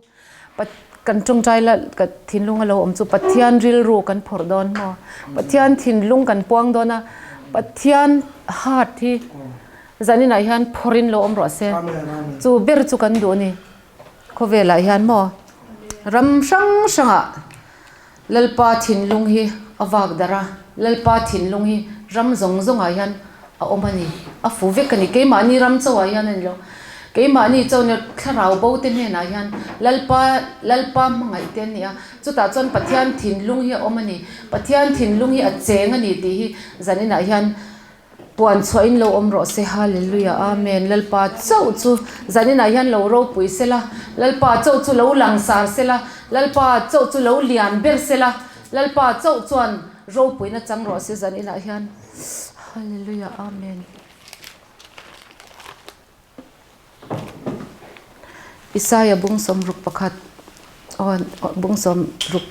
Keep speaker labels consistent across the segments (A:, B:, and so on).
A: u. Kan tawngtai la ka thinlung a lo awm chu Pathian rilru kan phawrh dawn maw? Pathian thinlung kan puang dawn a, Pathian heart hi zaninah hian phawrhin lo awm rawh se. Chu ber chu kan duh a ni. Khawvelah hian maw ram hrang hrangah Lalpa thinlung hi a vak darh a, Lalpa thinlung hi ram zawng zawngah hian a awm a ni, a fu vek a ni. Keimahni ram chauhah hian a ni lo, keimahni chauh nia thlarau bo te hnenah hian Lalpa Lalpa hmangaih te an ni a, chutah chuan Pathian thinlung hi a awm a ni, Pathian thinlung hi a cheng a ni tih hi zaninah hian puan chhuahin lo awm rawh se. Hallelujah Amen Lalpa chauh chu zaninah hian lo ropui sela, Lalpa chauh chu lo langsar sela, Lalpa chauh chu lo lian ber sela, Lalpa chauh chuan ropuina chang rawh se zaninah hian. Hallelujah Amen. Isaiah bung sawmruk pakhat aw bung sawmruk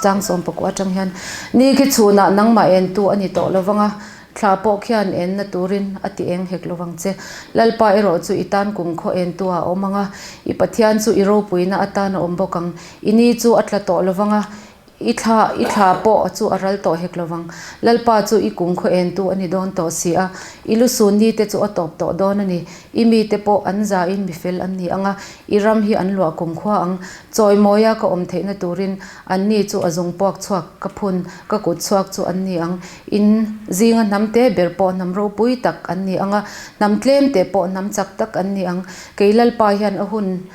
A: chang sawm pakua atang hian ni khi chhunah nangmah entu a ni tawh lovang a, thla pawh khian enna turin a ti eng hek lovang che. Lalpa erawh chu i tan kumkhaw entu ah a awm ang a, i Pathian chu i ropuina atan a awm bawk ang. I ni chu a tla tawh lovang a, I thla, i thla pawh chu a ral tawh hek lovang. Lalpa chu i kumkhaw entu a ni dawn tawh si a, i lusun nite chu a tawp tawh dawn a ni. I mite pawh an zain mi fel an ni ang a, i ram hi an luah kumkhua ang. Chawimawia ka awm theihna turin anni chu a zung puak chhuak ka phun, ka kut chhuak chu an ni ang. In zinga hnam te ber pawh hnam ropui tak an ni ang a, hnam tlem te pawh hnam chak tak an ni ang. Kei Lalpa hian a hun.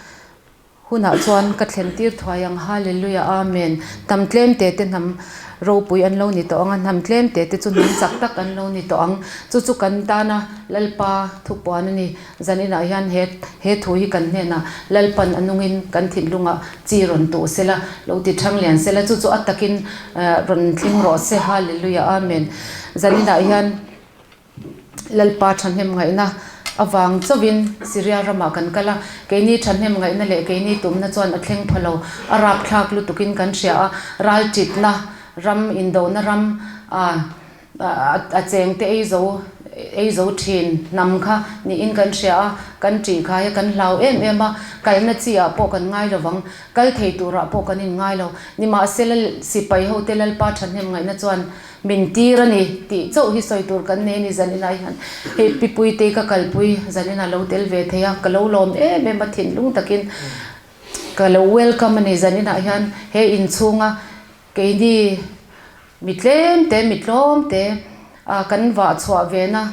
A: Hunah chuan ka thlen tir thuai ang Hallelujah Amen Hnam tlem te te hnam ropui an lo ni tawh ang a hnam tlem te te chu hnam chak tak an lo ni tawh ang chu chu kan tana Lalpa thupuan a ni zaninah hian he he thu hi kan hnenah Lalpan a nungin kan thinlungah chi rawn tuh sela lo ti thang lian sela chu chu a takin rawn thleng rawh se Hallelujah Amen zaninah hian Lalpa thahnem ngaihna avang chauhin Syria ramah kan kal a, keini thahnem ngaihna leh keini tumna chuan a thleng pha lo, a rapthlak lutukin kan hria a, ralṭitna ram, indona ram a chengte ei zo ei zo ṭhin hnam kha niin kan hria a, kan ṭih khai a, kan hlau em em a, kalna chi ah pawh kan ngai lovang, kal thei turah pawh kan inngai lo. Nimahsela sipai hote Lalpa thahnem ngaihna chuan Min tir a ni tih chauh hi sawi tur kan nei a ni zaninah hian hei Pipuite ka kalpui zaninah lo tel ve thei a, ka lo lawm em em a thinlung takin ka lo welcome a ni zaninah hian he inchhunga keini mi tlem te mi tlawm te ah kan vah chhuah ve na.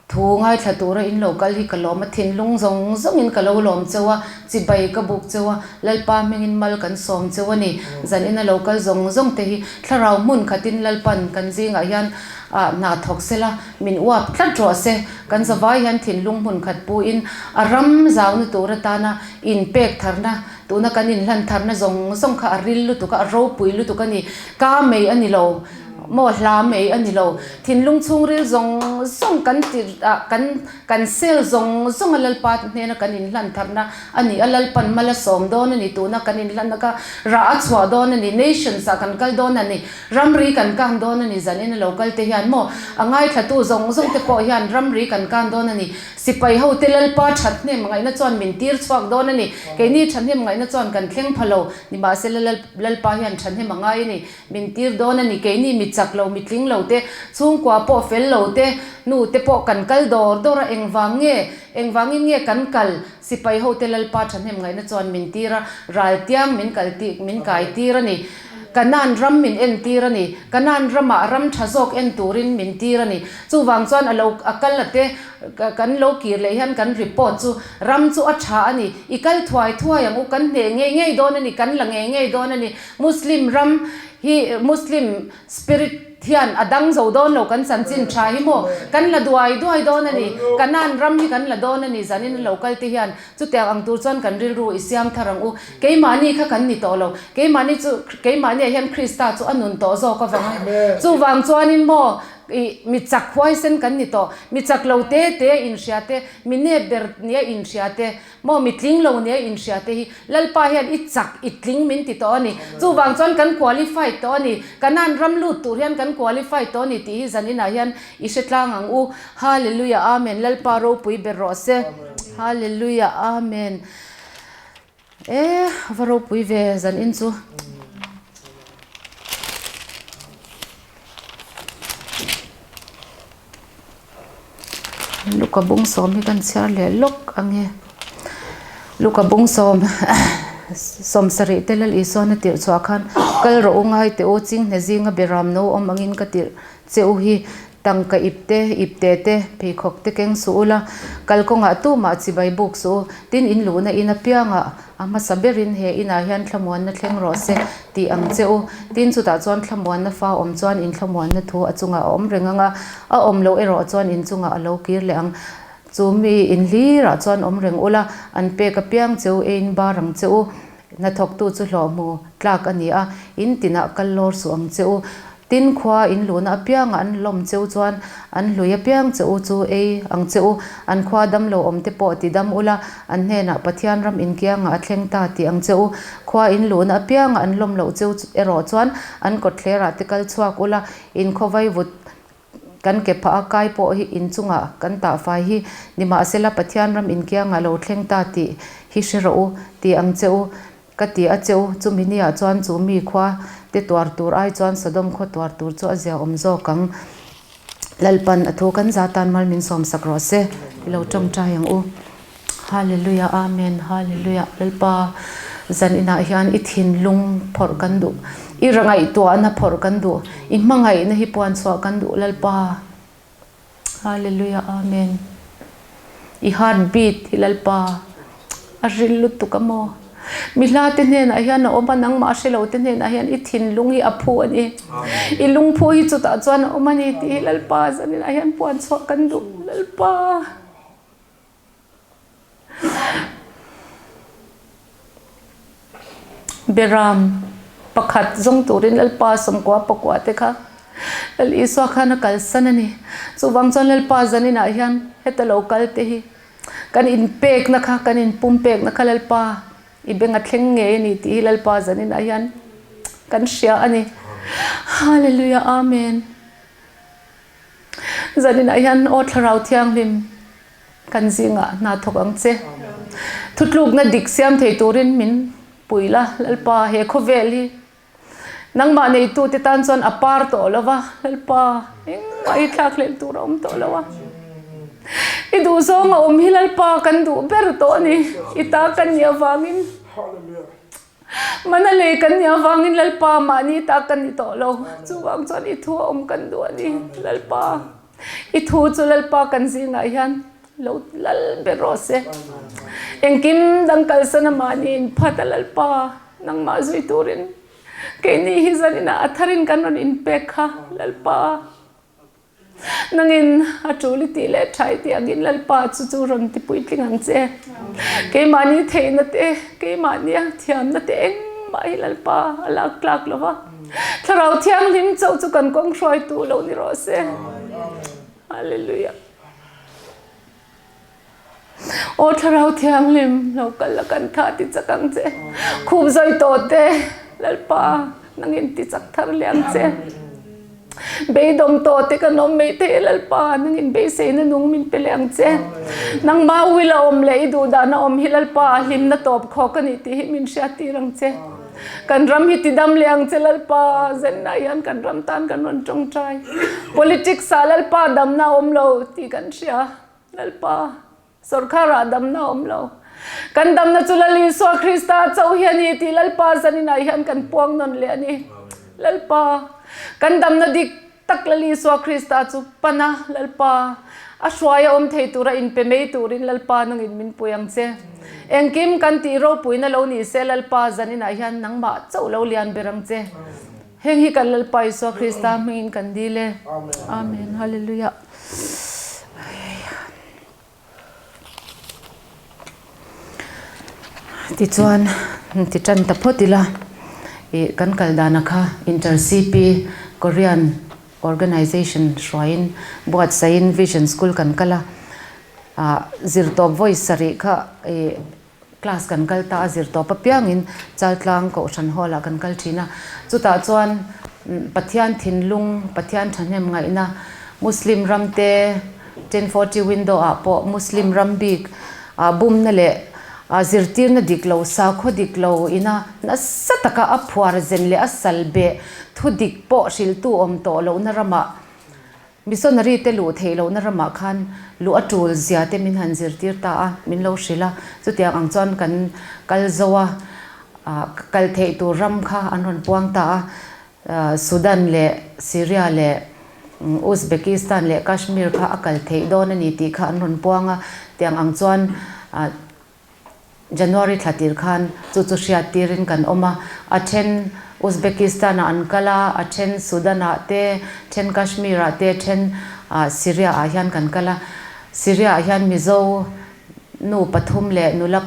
A: Thu ngaithla tura in lo kal hi ka lawm a, thinlung zawng zawngin ka lo lawm cheu a, chibai ka buk cheu a, Lalpa hmingin mal kan sawm cheu a ni. Zan ina lo kal zawng zawng te hi thlarau hmun khatin Lalpan kan zingah hian ah hna thawk sela, min uap tlat rawh se. Kan zavai hian thinlung hmun khat puin a ram zauna tur atana inpek tharna, tuna kan inhlan tharna zawng zawng kha a ril lutuk a, a ropui lutuk a ni. Ka mei a ni lo. Maw hla mai a ni lo. Thinlung chhungril zawng zawng kan ti ah kan kan sel zawng zawng a Lalpa hnena kan inhlan tharna a ni a, Lalpan mal a sawm dawn a ni, tuna kan inhlanna kha rah a chhuah dawn a ni, nations ah kan kal dawn a ni, ramri kan kan dawn a ni, zanin a lo kal te hian maw a ngaithlatu zawng zawng te pawh hian ramri kan kan dawn a ni, sipai ho te Lalpa thathnem ngaihna chuan min tir chhuak dawn a ni, keini thahnem ngaihna chuan kan thleng pha lo, nimahsela Lalpa hian thahnem a ngai a ni. Min tir dawn a ni, keini mi chak lo, mi tling lo te, chhungkua pawh fel lo te, nu te pawh kan kal dawr dawr a, engvang nge, engvangin nge kan kal? Sipai ho te Lalpa thahnem ngaihna chuan min tir a, ral tiang min kal ti, min kai tir a ni. Kanaan ram min en tir a ni. Kanaan ramah ram tha zawk en turin min tir a ni. Chuvang chuan a lo, a kal a te, kan lo kir leh hian kan report chu ram chu a tha a ni, i kal thuai thuai ang u, kan hneh ngei ngei dawn a ni, kan la ngei ngei dawn a ni. Muslim ram hi Muslim spirit hian a dang zo dawn lo kan chanchin tha hi maw kan la duai duai dawn a ni Kanan ram hi kan la dawn a ni zanin lo kal te hian chutiang ang tur chuan kan rilru i siam thar ang u keimahni kha kan ni tawh lo keimahni chu keimahni ah hian Krista chu a nun tawh zawk avang a chuvang chuanin maw i mi chak huaisen kan ni tawh mi chak lo te te a inhria te mi nep ber nia inhria te Maw mi tling lo nia inhria te hi Lalpa hian i chak, i tling min ti tawh a ni. Chuvang chuan kan qualified tawh a ni. Kanan ram lut tur hian kan qualified tawh a ni tih hi zaninah hian i hre tlang ang u. Hallelujah Amen Lalpa ropui ber rawh se. Hallelujah Amen. E a va ropui ve zan in chu. Luka bung sawm hi kan chhiar leh lawk ang e. Luka bung sawm sawmsarih te Lal Isuan a tirh chhuah khan kal rawh u ngai teh u chinghne zinga beram no awm angin ka tirh che u hi tangka ip te ip te te pheikhawk te keng suh ula kalkawngah tumah chibai buk suh u tin in luhna in apiangah A hmasa berin he inah hian thlamuanna thleng rawh se tih ang che u. Tin, chutah chuan thlamuanna fa awm chuan in thlamuanna thu a chungah a awm reng ang a, a awm loh erawh chuan in chungah a lo kir leh ang. Chu mi in hlirah chuan awm reng ula, an pek apiang che u, eiin bar ang che u. Hnathawktu chu hlawh hmu tlak a ni a, in tinah kal lawr suh ang che u. Tin, khua in luhna apiangah an hlawm cheu chuan an hlui apiang che u chu ei ang che u. An khua dam lo awm te pawh ti dam ula, an hnenah Pathian ram inkiangah a thleng ta tih ang che u. Khua in luhna apiangah an hlawm loh cheu erawh chuan an kawtthlerah te kal chhuak ula, in khawvai vut kan ke phah a kai pawh hi in chungah kan tah fai hi nimahsela Pathian ram inkiangah lo thleng ta tih hi hre rawh u tih ang che u. Ka ti a che u, chumi niah chuan chu mi khua te tuar tur ai chuan Sodom khaw tuar tur chu a zia awm zawk ang. Lalpan a thu kan za tan mal min sawm sak rawh se, i lo tawngtai ang u. Hallelujah Amen Hallelujah Lalpa zan inah hian i thinlung phawrh kan duh, i ngaihtuahna phawrh kan duh, i hmangaihna hi puan chhuah kan duh Lalpa. Hallelujah Amen I heart beat hi Lalpa a ril lutuk a maw Mi hla te hnenah hian a awm a nangmah a hrelo te hnenah hian i thinlung hi a phu a ni I lungphu hi chutah chuan a awm a ni tih hi Lalpa zaninah hian puan chhuah kan duh Lalpa. Beram pakhat zawng turin Lalpa sawmkua pakua te kha Lal Isua khan a kalsan a ni. Chuvang chuan Lalpa zaninah hian heta lo kal te hi kan inpekna kha kan inpumpekna kha Lalpa i beng a thleng ngei a ni tih hi Lalpa zaninah hian kan hria a ni. Hallelujah Amen. Zaninah hian Aw Thlarau Thianghlim Kan zingah hna thawk ang che. Thutlukna dik siam thei turin min pui la, Lalpa, he khawvel hi nangmah neitute tan chuan a par tawh lo va, Lalpa, engmah hi thlak hlelh tur a awm tawh lo a. I duhzawng a awm hi Lalpa kan duh ber tawh a ni, i ta kan nih avangin. Mana lei kan nih avangin Lalpa mahni ta kan ni tawh lo, chuvang chuan i thu a awm kan duh a ni, Lalpa. I thu chu Lalpa kan zingah hian lo lal ber rawh se. Engkim dang kalsan a mahni inphat a Lalpa nangmah zui turin keini hi zaninah a tharin kan rawn inpek kha Lalpa nangin a tul i tih leh tha i tih angin Lalpa chu chu rawn ti puitling ang che. Keimahni theihna te, keimahnia thiamna te engmah hi Lalpa a lak tlak lo va. Thlarau Thianghlim chauh chu kan kawng hruaitu lo ni rawh se. Hallelujah. Aw Thlarau Thianghlim, lo kal la kan tha ti chak ang che. Khup zawi tawh te, Lalpa, nangin ti chak thar leh ang che. Beidawng tawh te kan awm mai thei Lalpa, nangin beiseina nung min pe leh ang che. Nangmah will a awm leh i duhdan a awm hi Lalpa, hlimna tawp khawk a nih tih hi min hriattir ang che. Kan ram hi tidam leh ang che Lalpa, zenna hian kan ram tan kan rawn tawngtai. Politics ah Lalpa damna a awm lo tih kan hria. Lalpa, sorkar ah damna a awm lo. Kan damna chu Lal Isua Krista chauh hi a ni tih Lalpa zaninah hian kan puang nawn leh a ni. Lalpa, kan damna dik tak Lal Isua Krista chu pan a, Lalpa, a hruai a awm thei tura inpe mai turin Lalpa nangin min pui ang che. Engkim kan tih ropuina lo ni se Lalpa zaninah hian nangmah chauh lo lian ber ang che. Heng hi kan Lalpa Isua Krista hmingin kan dil e. Amen. Hallelujah. Tichuan ti tan ta phawt ila ih kan kal dana kha Inter CP Korean Organization hruaiin buatsaihin Vision School kan kal a, ah zirtawp vawi sarih kha ih Class kan kal ta a zir tawp apiangin Chaltlang Kohhran Hall ah kan kal thin a. Chutah chuan Pathian thinlung, Pathian thahnem ngaihna, Muslim ram te 1040 window ah pawh Muslim ram bik ah bumna leh. Zirtirna dik lo, sakhaw dik lo ina nasa taka a phuar zen leh a sal beh thu dik pawh hrilhtu awm tawh lohna ramah, missionary te luh theih lohna ramah khan luh a tul zia te min han zirtir ta a, min lo hrilh a. Chutiang ang chuan kan kal zo a, kal theih tur ram kha an rawn puang ta a. Sudan leh Syria leh Uzbekistan leh Kashmir kha a kal theih dawn a ni tih kha an rawn puang a, tiang ang chuan January thla tir khan chu chu hriat tirin kan awm a, a then Uzbekistan ah an kal a, a then Sudan ah te, then Kashmir ah te, then Syria ah hian kan kal a, Syria ah hian Mizo nu pathum leh nula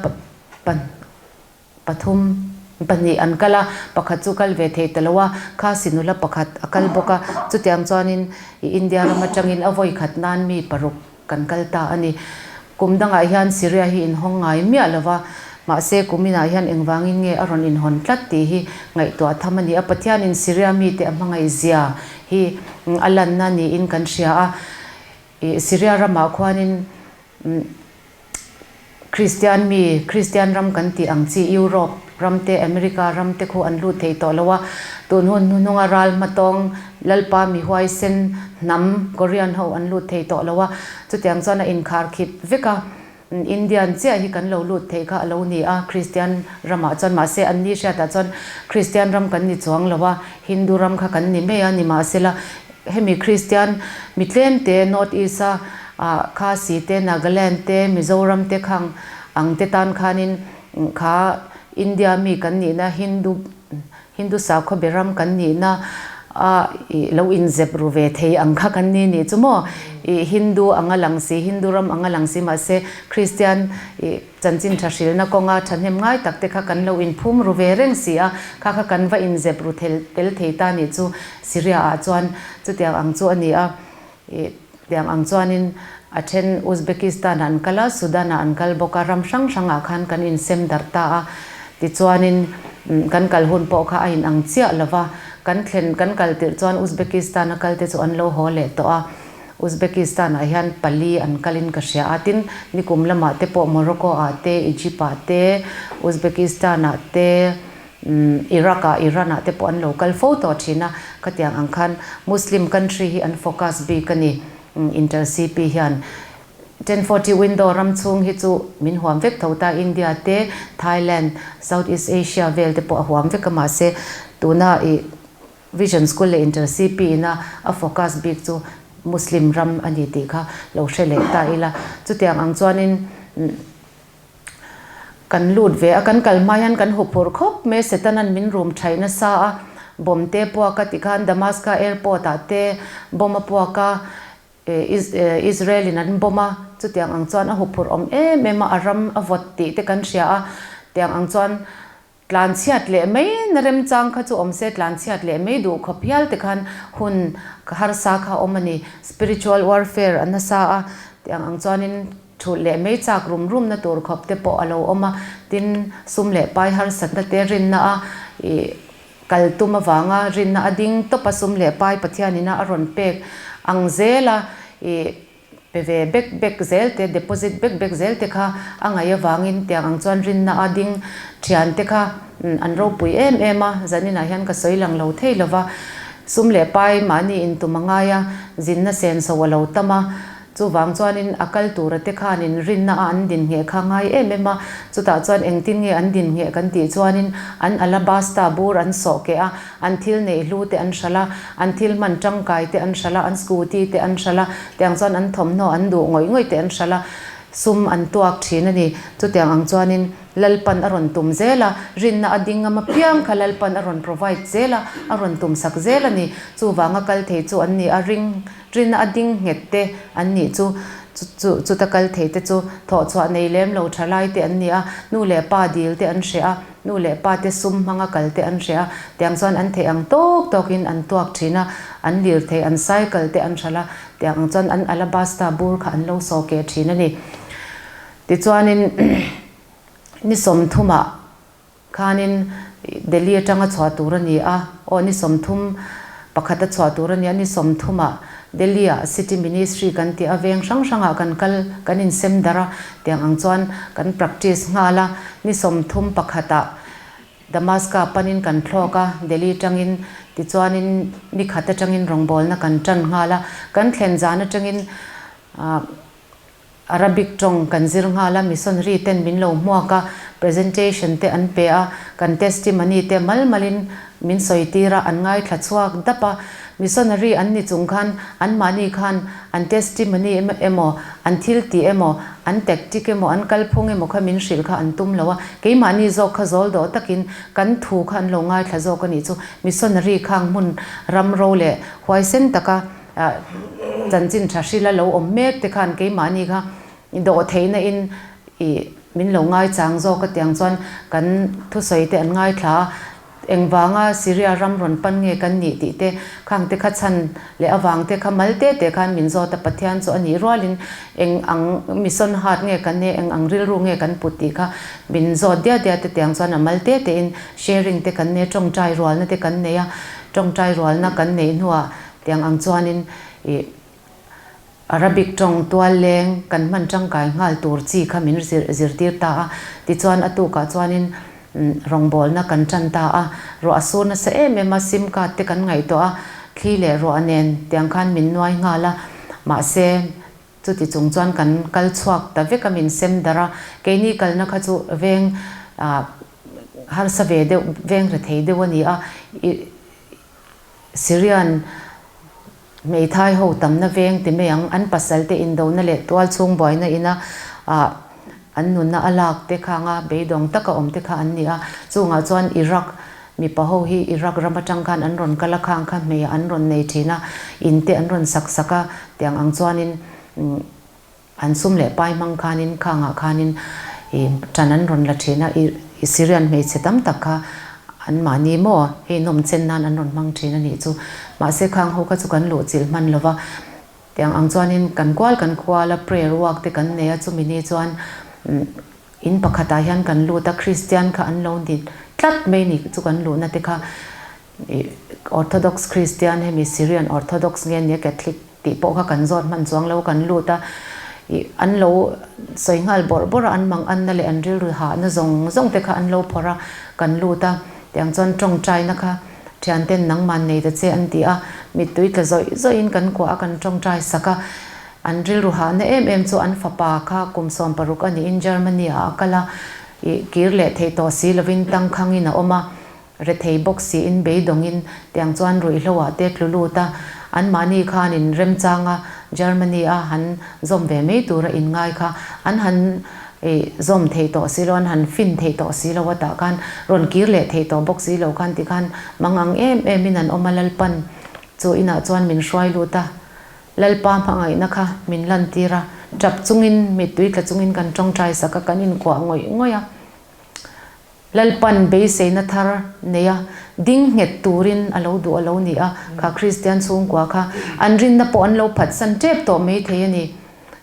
A: Pathum, pahnih an kal a, pakhat chu kal ve thei ta lo a, Khasi nula pakhat a kal bawk a, chutiang chuanin i India ram atangin a vawi khat nan mi paruk kan kal ta a ni. Kum dangah hian Syria hi inhawng ngai miah lo va, mahse kuminah hian engvangin nge a rawn inhawn tlat tih hi ngaihtuah tham a ni a, Pathianin Syria mite a hmangaih zia hi a lanna niin kan hria a, i Syria ramah khuanin Kristian mi, Kristian ram kan tih ang chi Europe ram te, America ram te khu an lut thei tawh lo a, tun hun hnuhnunga ral hmatawng Lalpa mi huaisen hnam Korean ho an lut thei tawh lo a, chutiang chuan a inkhar khip vek a, Indian chiah hi kan lo lut thei kha a lo ni a, Kristian ramah chuan mahse an ni hriatah chuan Kristian ram kan ni chuang lo a, Hindu ram kha kan ni mai a, nimahsela Hemi Kristian mi tlem te North East a ah Khasi te Nagaland te Mizoram te khang ang te tan khanin kha India mi kan nihna Hindu Hindu sakhaw be ram kan nihna a ih lo inzep ru ve thei ang kha kan ni nih chu maw ih Hindu anga lang si Hindu ram anga lang si mahse Kristian ih Chanchin tha hrilna kawnga thahnem ngai tak te kha kan lo inphum ru ve reng si a, kha kha kan va inzep ru tel thei ta nih chu Syria ah chuan chutiang ang chu a ni a. Ih tiang ang chuanin a then Uzbekistan ah an kal a, Sudan ah an kal bawk a, ram hrang hrang ah khan kan insem darh ta a. Tichuanin kan kal hun pawh kha a inang chiah lo va, kan thlen kan kal tirh chuan Uzbekistan a kal te chu an lo haw leh tawh a. Uzbekistan ah hian pali an kalin ka hria a, tin nikum lamah te pawh Morocco ah te, Egypt ah te, Uzbekistan ah te, Iraq ah, Iran ah te pawh an lo kal fo tawh thin a, khatiang ang khan Muslim country hi an focus bik a ni Inter CP hian. 1040 window ram chhung hi chu min huam vek tho ta, India te, Thailand, South East Asia vel te pawh a huam vek a mahse tuna ih Vision School leh Inter CP ina a focus bik chu Muslim ram a ni tih kha lo hre leh ta ila. Chutiang ang chuanin kan lut ve a, kan kal hma hian kan huphurh khawp mai a, Setanan min rum thaih nasa a, bomb te puak a tikhan Damaska airport ah te bomb a puak a, Israel in an bomb a, chutiang ang chuan a huphurh awm em em a, a ram a vawt tih te kan hria a, tiang ang chuan Tlanchhiat leh mai na remchang kha chu awm se tlanchhiat leh mai duh khawp hial te khan hun harsa kha awm a ni. Spiritual warfare a nasa a, tiang ang chuanin thulh leh mai chak rum rum na tur khawp te pawh a lo awm a, tin sum leh pai harsatna te rinna a ih kal tum avanga rinna a ding tawp a sum leh pai Pathianina a rawn pek ang zel a ih Pe ve bek bek zel te, deposit bek bek zel te kha a ngaih avangin tiang ang chuan rinna a ding thian te kha an ropui em em a, zaninah hian ka sawi lang lo thei lova, sum leh pai mahni intum a ngai a, zinna senso a lo tam a, chuvang chuanin a kal tura te khanin rinna a an din ngheh kha ngai em em a, chutah chuan engtin nge an din ngheh kan tih chuanin an alabasta bur an sawh keh a, An thil neih hlu te an hralh a, an thil hman tangkai te an hralh a, an scooty te an hralh a, tiang chuan an thawmhnaw an duh ngawih ngawih te an hralh a, sum an tuak thin a ni. Chutiang ang chuanin Lalpan a rawn tum zel a, rinna a ding ngam apiang kha Lalpan a rawn provide zel a, a rawn tum sak zel a ni. Chuvanga kal thei chu an ni a, ring rinna a ding nghet te an nih chu, chu chuta kal thei te chu thawhchhuah nei lem lo tha lai te an ni a, nu leh pa dil te an hreh a, Nu leh pa te sum hmanga kal te an hreh a, tiang chuan an theih ang tawk tawkin an tuak thin a, an lirthei, an cycle te an hralh a, tiang ang chuan an alabasta bur kha an lo saw keh thin a ni. Tichuanin ni sawmthumah khanin Delhi atanga chhuah tur a ni a, aw ni 31 a chhuah tur a ni a, ni 30ah. Delhi ah City Ministry kan tih a veng hrang hrangah kan kal kan insem darh a, tiang ang chuan kan practice nghal a, ni 31 ah Damaska panin kan thlawk a, Delhi tangin tichuanin ni khat atangin rawngbawlna kan tan nghal a, kan thlen zan atangin ah Arabic tawng kan zir nghal a, missionary ten min lo hmuak a, presentation te an pe a, kan testimony te mal malin min sawi tir a, an ngaithla chhuak dap a. Missionary an ni chung khan anmahni khan an testimony emaw, an thil tih emaw, an tactic emaw, an kalphung emaw kha min hrilh kha an tum lo a, keimahni zawk kha zawl dawh takin kan thu kha an lo ngaithla zawk a nih chu. Missionary khang hmun ram ro leh huaisen taka Chanchin tha hrila lo awm mek te khan keimahni kha dawh theihna in ih min lo ngaichang zawk a tiang chuan kan thusawi te an ngaithla a, engvanga Syria ram rawn pan nge kan nih tih te khang te kha chhan leh avang te kha mal te te khan min zawt a, Pathian chu a nih rualin eng ang mission hat nge kan nih eng ang rilru nge kan put tih kha min zawt diat diat te tiang chuan a mal te te in sharing te kan nei a, tawngtai rualna te kan nei a, tawngtai rualna kan neih hnuah Tiang ang chuanin ih Arabic tawng tual leng kan hman tangkai nghal tur chi kha min zirtir ta a. Tichuan a tukah chuanin rawngbawlna kan tan ta a. Ruah a sur nasa em em a, sim card te kan ngaihtuah a, thli leh ruah nen tiang khan min nuai nghal a. Mahse chuti chung chuan kan kal chhuak ta vek a, min sem darh a. Keini kalna kha chu veng harsa ve deuh, veng rethei deuh a ni a. Ih. Syrian hmeithai ho tamna veng ti mai ang, an pasal te indona leh tual chhung buaina ina ah an nunna a lak te khanga beidawng taka awm te kha an ni a. Chungah chuan Iraq mipa ho hi Iraq ram atang khan an rawn kal a, khang kha hmeiah an rawn nei thin a, in te an rawn sak sak a, tiang ang chuanin An sum leh pai hmang khanin khangah khanin ih ṭan an rawn la ṭhin a, ih Syrian hmeichhe tam tak kha anmahni maw hei nawm chen nan an rawn hmang ṭhin a nih chu. Mahse khang ho kha chu kan luh chilh hman lo va, tiang ang chuanin kan kual kan kual a, prayer walk te kan nei a, chumi ni chuan in pakhatah hian kan lut a, Kristian kha an lo ni tlat mai ni chu kan luhna te kha. Orthodox Christian hemi Syrian Orthodox nge nia Catholic tih pawh kha kan zawt hman chuang lo kan lut a, ih an lo sawi nghal bawrh bawrh a, an mang anna leh an rilru hahna zawng zawng te kha an lo phawrh a, kan lut a, tiang chuan tawngtaina kha thian ten nangman nei ta che an ti a, mittui tla zawih zawih in kan kuah a kan tawngtai sak a, an rilru hahna em em chu an fapa kha kum 16 a niin Germany ah a kal a, ih kir leh theih tawh si lovin tangkhang in a awm a. Rethei bawk siin beidawngin tiang chuan ruihhlo ah te tlu lut a, anmahni khanin remchanga Germany a han zawm ve mai tura inngai kha an han zawm thei tawh si lo, an han fin thei tawh si lo a tah khan rawn kir leh thei tawh bawk si lo khan tikhan mangang em em in an awm a, Lalpan chu inah chuan min hruai lut a, Lalpa hmangaihna kha min lantir a, tap chungin mittui tla chungin kan tawngtai sak a, kan inkuah ngawih ngawih a. Lalpan beiseina thar neia ding nghet turin a lo duh a lo ni a, kha Kristian chhungkua kha an rinna pawh an lo phatsan tep tawh mai thei a ni.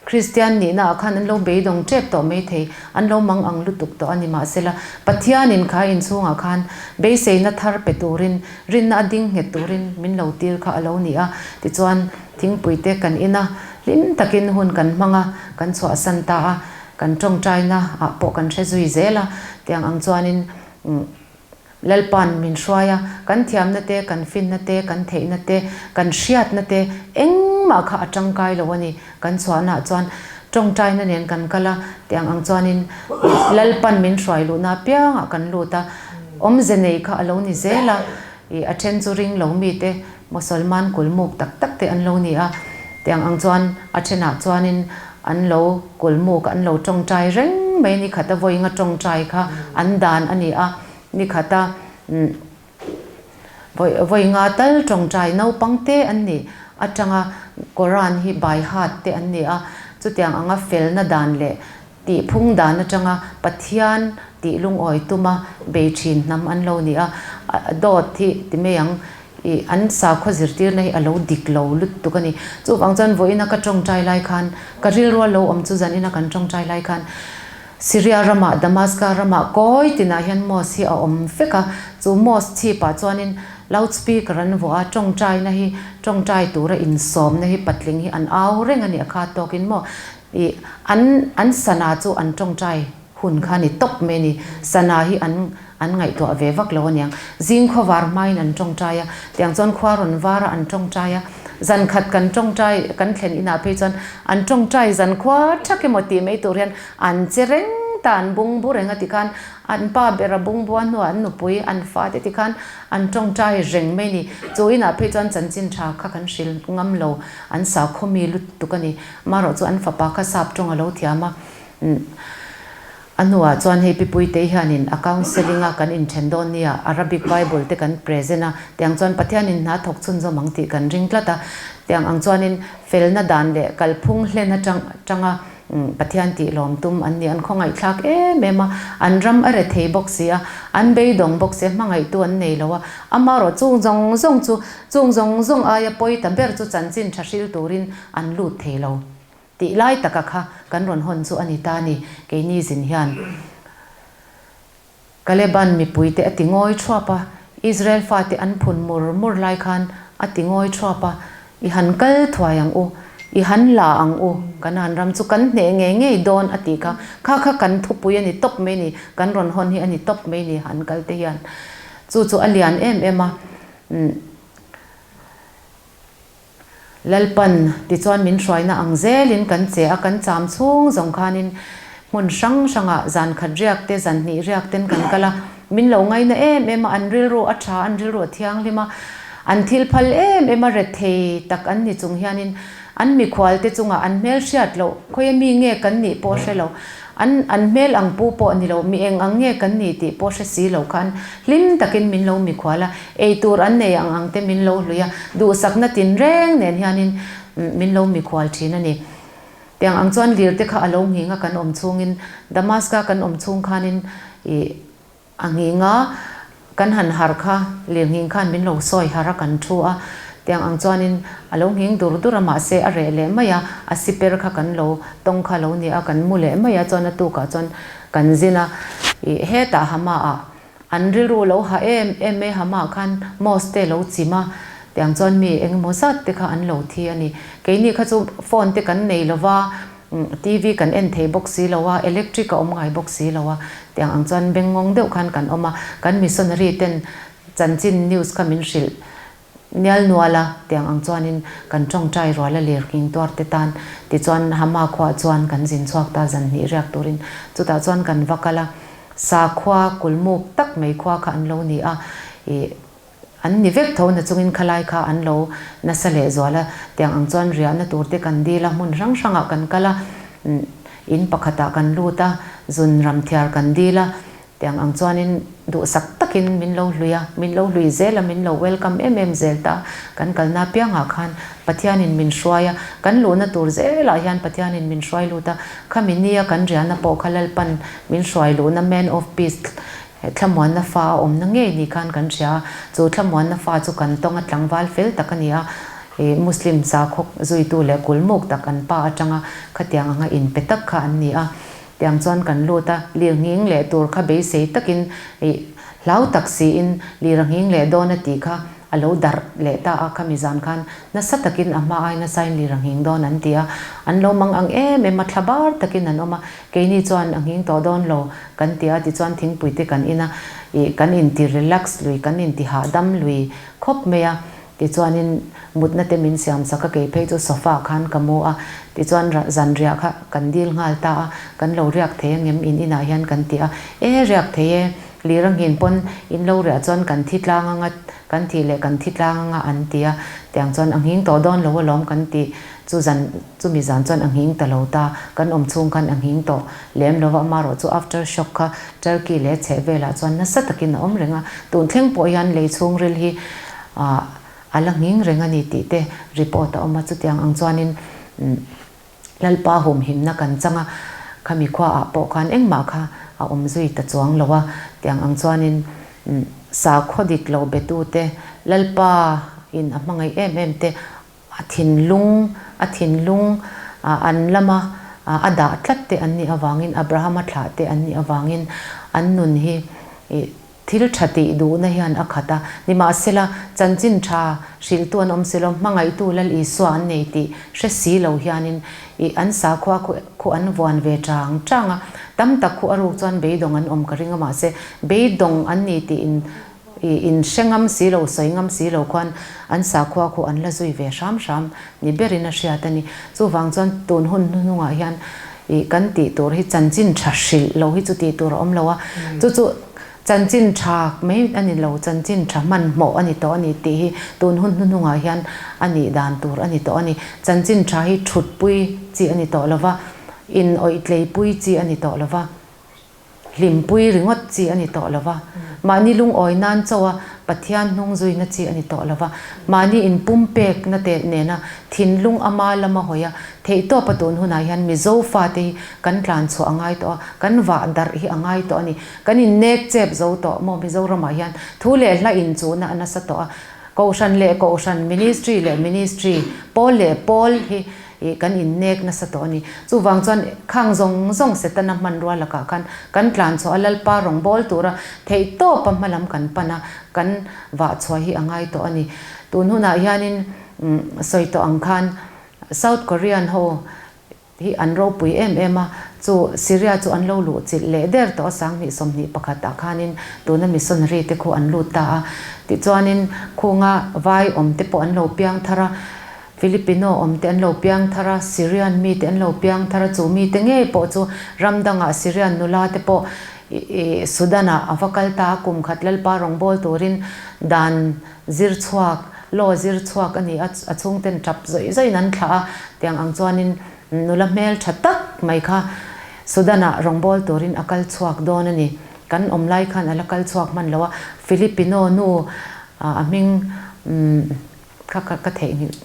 A: Kristian nihna ah khan an lo beidawng tep tawh mai thei, an lo mang ang lutuk tawh a ni. Mahsela, Pathianin kha inchhungah khan beiseina thar pe turin, rinna a ding nghet turin min lo tir kha a lo ni a. Tichuan, thingpui te kan in a, hlim takin hun kan hmang a, kan chhuahsan ta a. Kan tawngtaina ah pawh kan hre zui zel a, tiang ang chuanin Lalpa'n min hruai a, kan thiamna te, kan finna te, kan theihna te, kan hriatna te engmah kha a tangkai lo a ni. Kan chhuahna ah chuan tawngtaina nen kan kal a, tiang ang chuanin Lalpa'n min hruai luhna apiangah kan lut a, awmze nei kha a lo ni zel a, ih a then chu ring lo mite Mosolman kulmuk tak tak te an lo ni a, tiang ang chuan a thenah chuanin an lo kulmuk an lo tawngtai reng mai ni khata vawiinga tawngtai kha an dan a ni a, ni khata vawiinga tal tawngtai naupang te an ni atanga Koran hi by heart te an ni a, chutiang anga felna dan leh Tihphung dan atanga Pathian tih lungawi tuma bei thin hnam an lo ni a, dawt hi ti mai ang, ih an sakhaw zirtirna hi a lo dik lo lutuk a ni. Chuvang chuan vawiina ka tawngtai lai khan, ka rilru a lo awm chu zanina kan tawngtai lai khan Syria ramah, Damaska ramah kawi tinah hian mosque hi a awm vek a, chu mosque chhipah chuanin. Loud speaker an vuah a, tawngtaina hi tawngtai tura insawmna hi patling hi an au reng a ni a kha tawkin maw ih an an sana chu an tawngtai hun kha a ni tawp mai a ni. Sana hi an an ngaihtuah ve vak lo aniang. Zing khawvar hmain an tawngtai a, tiang chuan khua rawn var a an tawngtai a, zan khat kan tawngtai kan thlen inah phei chuan an tawngtai zan khua thak emaw tih mai tur hian an che reng ta an bungbu reng a tikhan An pa ber a bungbua hnuah an nupui, an fate ti khan an tawngtai reng mai ni. Chu inah phei chuan chanchin tha kha kan hril ngam lo, an sakhaw mi lutuk a ni. Marawh chu an fapa kha sap tawng a lo thiam a. A hnuah chuan hei Pi Puitei hianin a counselling a kan inthen dawn nia, Arabic Bible te kan present a, tiang chuan Pathianin hna thawk chhunzawm ang tih kan ring tlat a. Tiang ang chuanin felna dan leh kalphung hlen atang tanga Pathian tih lawm tum an ni, an khawngaihthlak em em a, an ram a re thei bawk si a, an beidawng bawk si a, hmangaihtu an nei lo a, amaherawh chung zawng zawng chu, chung zawng zawng aia pawi ta ber chu chanchin tha hril turin an lut thei lo tih lai taka kha kan rawn hawn chu a ni ta ni, keini zin hian. Kaleban mipuite a ti ngawi thuap a, Israel fate an phun mur mur lai khan a ti ngawi thuap a, I han kal thuai ang u, i han la ang u, Kanaan ram chu kan hneh ngei ngei dawn a tih kha, kha kha kan thupui a ni tawp mai ni, kan rawn hawn hi a ni tawp mai ni han kal te hian. Chu chu a lian em em a. Lalpan tichuan min hruaina ang zelin kan che a, kan cham chhung zawng khanin hmun hrang hrangah zan khat riak te, zan hnih riak ten kan kal a, min lo ngaina em em a, an rilru a tha, an rilru a thianghlim a, an thil phal em em a, rethei tak an ni chung hianin an mikhual te chungah an hmel hriat loh, khawia mi nge kan nih pawh hre lo, An an hmel ang pu pawh ni lo, mi eng ang nge kan ni tih pawh hre si lo khan hlim takin min lo mikhual a, ei tur an nei ang ang te min lo hlui a, duhsakna tinreng nen hianin min lo mikhual thin a ni. Tiang ang chuan lir te kha a lo nghing a kan awm chhungin Damaska kan awm chhung khanin ih A nghing a, kan han harh kha, lirnghing khan min lo sawi harh a kan thu a, tiang ang chuanin a lo nghing dur dur a mahse a reh leh mai a, a siper kha kan lo tawng kha lo ni a, kan mu leh mai a chuan a tukah chuan kan zin a, ih hetah Hama ah an rilru lo ha em em mai Hama ah khan mosque te lo chim a, tiang chuan mi engemaw zat te kha an lo thi a ni, keini kha chu phone te kan nei lova. TV kan en thei bawk si lo a, electric a awm ngai bawk si lo a, tiang ang chuan bengngawng deuh khan kan awm a, kan missionary ten chanchin news kha min hrilh nial nual a, tiang ang chuanin kan tawngtai rual a lir nghing tuar te tan tichuan Hama khuaah chuan kan zin chhuak ta zan hnih riak turin chutah chuan kan va kal a, sakhua kulmuk tak mai khua kha an lo ni a, ih. An ni vek tho na chungin khalai kha an lo nasa leh zual a, tiang ang chuan riahna tur te kan dil a, hmun hrang hrangah kan kal a, in pakhatah kan lut a, zun ram thiar kan dil a, tiang ang chuanin duhsak takin min lo hlui a, min lo hlui zel a, min lo welcome em em zel ta, kan kalna apiangah khan Pathianin min hruai a, kan luhna tur zelah hian Pathianin min hruai lut a, khami nia kan riahna pawh kha Lalpan min hruai luhna Man of Peace He thlamuanna fa a awmna ngei ni khan kan hria a, chu thlamuanna fa chu kan tawnga tlangval fel tak a ni a, ih Muslim sakhaw zuitu leh kulmuk tak an pa atanga khatiang anga inpe tak kha an ni a. Tiang chuan kan lut a, lir nghing leh tur kha beisei takin ih hlau tak siin lir a nghing leh dawn a tih kha a lo darh leh ta a, khami zan khan nasa takin a hma ai nasain lir a nghing dawn an ti a, an lo mang ang em em a, thla bar takin an awm a, Keini chuan a nghing tawh dawn lo kan ti a, tichuan thingpui te kan in a, ih kan inti relax lui, kan inti hahdam lui khawp mai a, tichuanin mutna te min siam sak a, kei phei chu sofa ah khan ka mu a, tichuan zanriah kha kan dil nghal ta a, kan lo riak thei angem in inah hian kan ti a, e riak thei e, lir a nghin pawn in lo riah chuan kan thi tlang anga, kan thih leh kan thi tlang anga an ti a, tiang chuan a nghing tawh dawn lo alawm kan ti. Chu zan, chumi zan chuan a nghing ta lo ta, kan awm chhung khan a nghing tawh lem lo va, amarawh chu after shock kha Turkey leh chheh velah chuan nasa takin a awm reng a, tun thleng pawh hian lei chhungril hi ah a la nghing reng a ni tih te report a awm a, chutiang ang chuanin Lalpa humhimna kan chang a, khami khua ah pawh khan engmah kha a awm zui ta chuang lo a, tiang ang chuanin sakhaw dik lo betute Lalpa in a hmangaih em em te A thinlung, a thinlung an lama a dah tlat te an nih avangin, Abrahama thlah te an nih avangin an nun hi ih. Thil tha tih duhna hian a khat a, nimahsela, chanchin tha hrilhtu an awm si lo, hmangaihtu Lal Isua an nei tih hre si lo hianin ih an sakhua khu khu an vuan ve chang chang a, tam tak khu a ruk chuan beidawng an awm ka ring a, mahse beidawng an ni tih in ih in hre ngam si lo, sawi ngam si lo khuan an sakhua khu an la zui ve hram hram ni berin a hriat a ni. Chuvang chuan tun hun hnuhnungah hian ih kan tih tur hi chanchin tha hrilh lo hi chu tih tur a awm lo a, chu chu chanchin tha mai a ni lo, chanchin tha hmanhmawh a ni tawh a ni tih hi tun hun hnuhnungah hian a nih dan tur a ni tawh a ni. Chanchin tha hi thutpui chi a ni tawh lo va, in awih tleipui chi a ni tawh lo va. Hlimpui ringawt chi a ni tawh lo va, mahni lungawi nan chauha Pathian hnung zuina chi a ni tawh lo va, mahni inpumpekna te nena thinlung ama lama hawi a, theihtawpa tun hunah hian Mizo fate hi kan tlan chhuah a ngai tawh a, kan vah darh hi a ngai tawh a ni. Kan innek chep zo tawh maw Mizoramah hian thu leh hla inchuhna a nasa tawh a, Kohhran leh Kohhran, Ministry leh Ministry, Pawl leh Pawl hi Ih kan innek nasa tawh a ni. Chuvang chuan khang zawng zawng Setana hmanrua lakah khan kan tlan chhuah a, Lalpa rawngbâwl tura theihtawpa hmalam kan pan a, kan vah chhuah hi a ngai tawh a ni. Tun hunah hianin sawi tawh ang khan South Korean ho hi an ropui em em a, chu Syria chu an lo luh chilh leh der tawh a, 20 21 ah khanin tuna missionary te khu an lut ta a. Tichuanin khunga vai awm te pawh an lo piang thar a, Filipino awm te an lo piang thar a, Syrian mi te an lo piang thar a, chu mi te ngei pawh chu ram dangah Syrian nula te pawh Sudan ah a va kal ta a, kum khat Lalpa rawngbâwl turin dan zir chhuak, law zir chhuak a ni a, a chhungten tap zawih zawihin an thlah a, tiang ang chuanin nula hmel tha tak mai kha Sudan ah rawngbâwl turin a kal chhuak dawn a ni. Kan awm lai khan a la kal chhuak hman lo a, Filipino nu a hming Kha kha ka theihnghilh.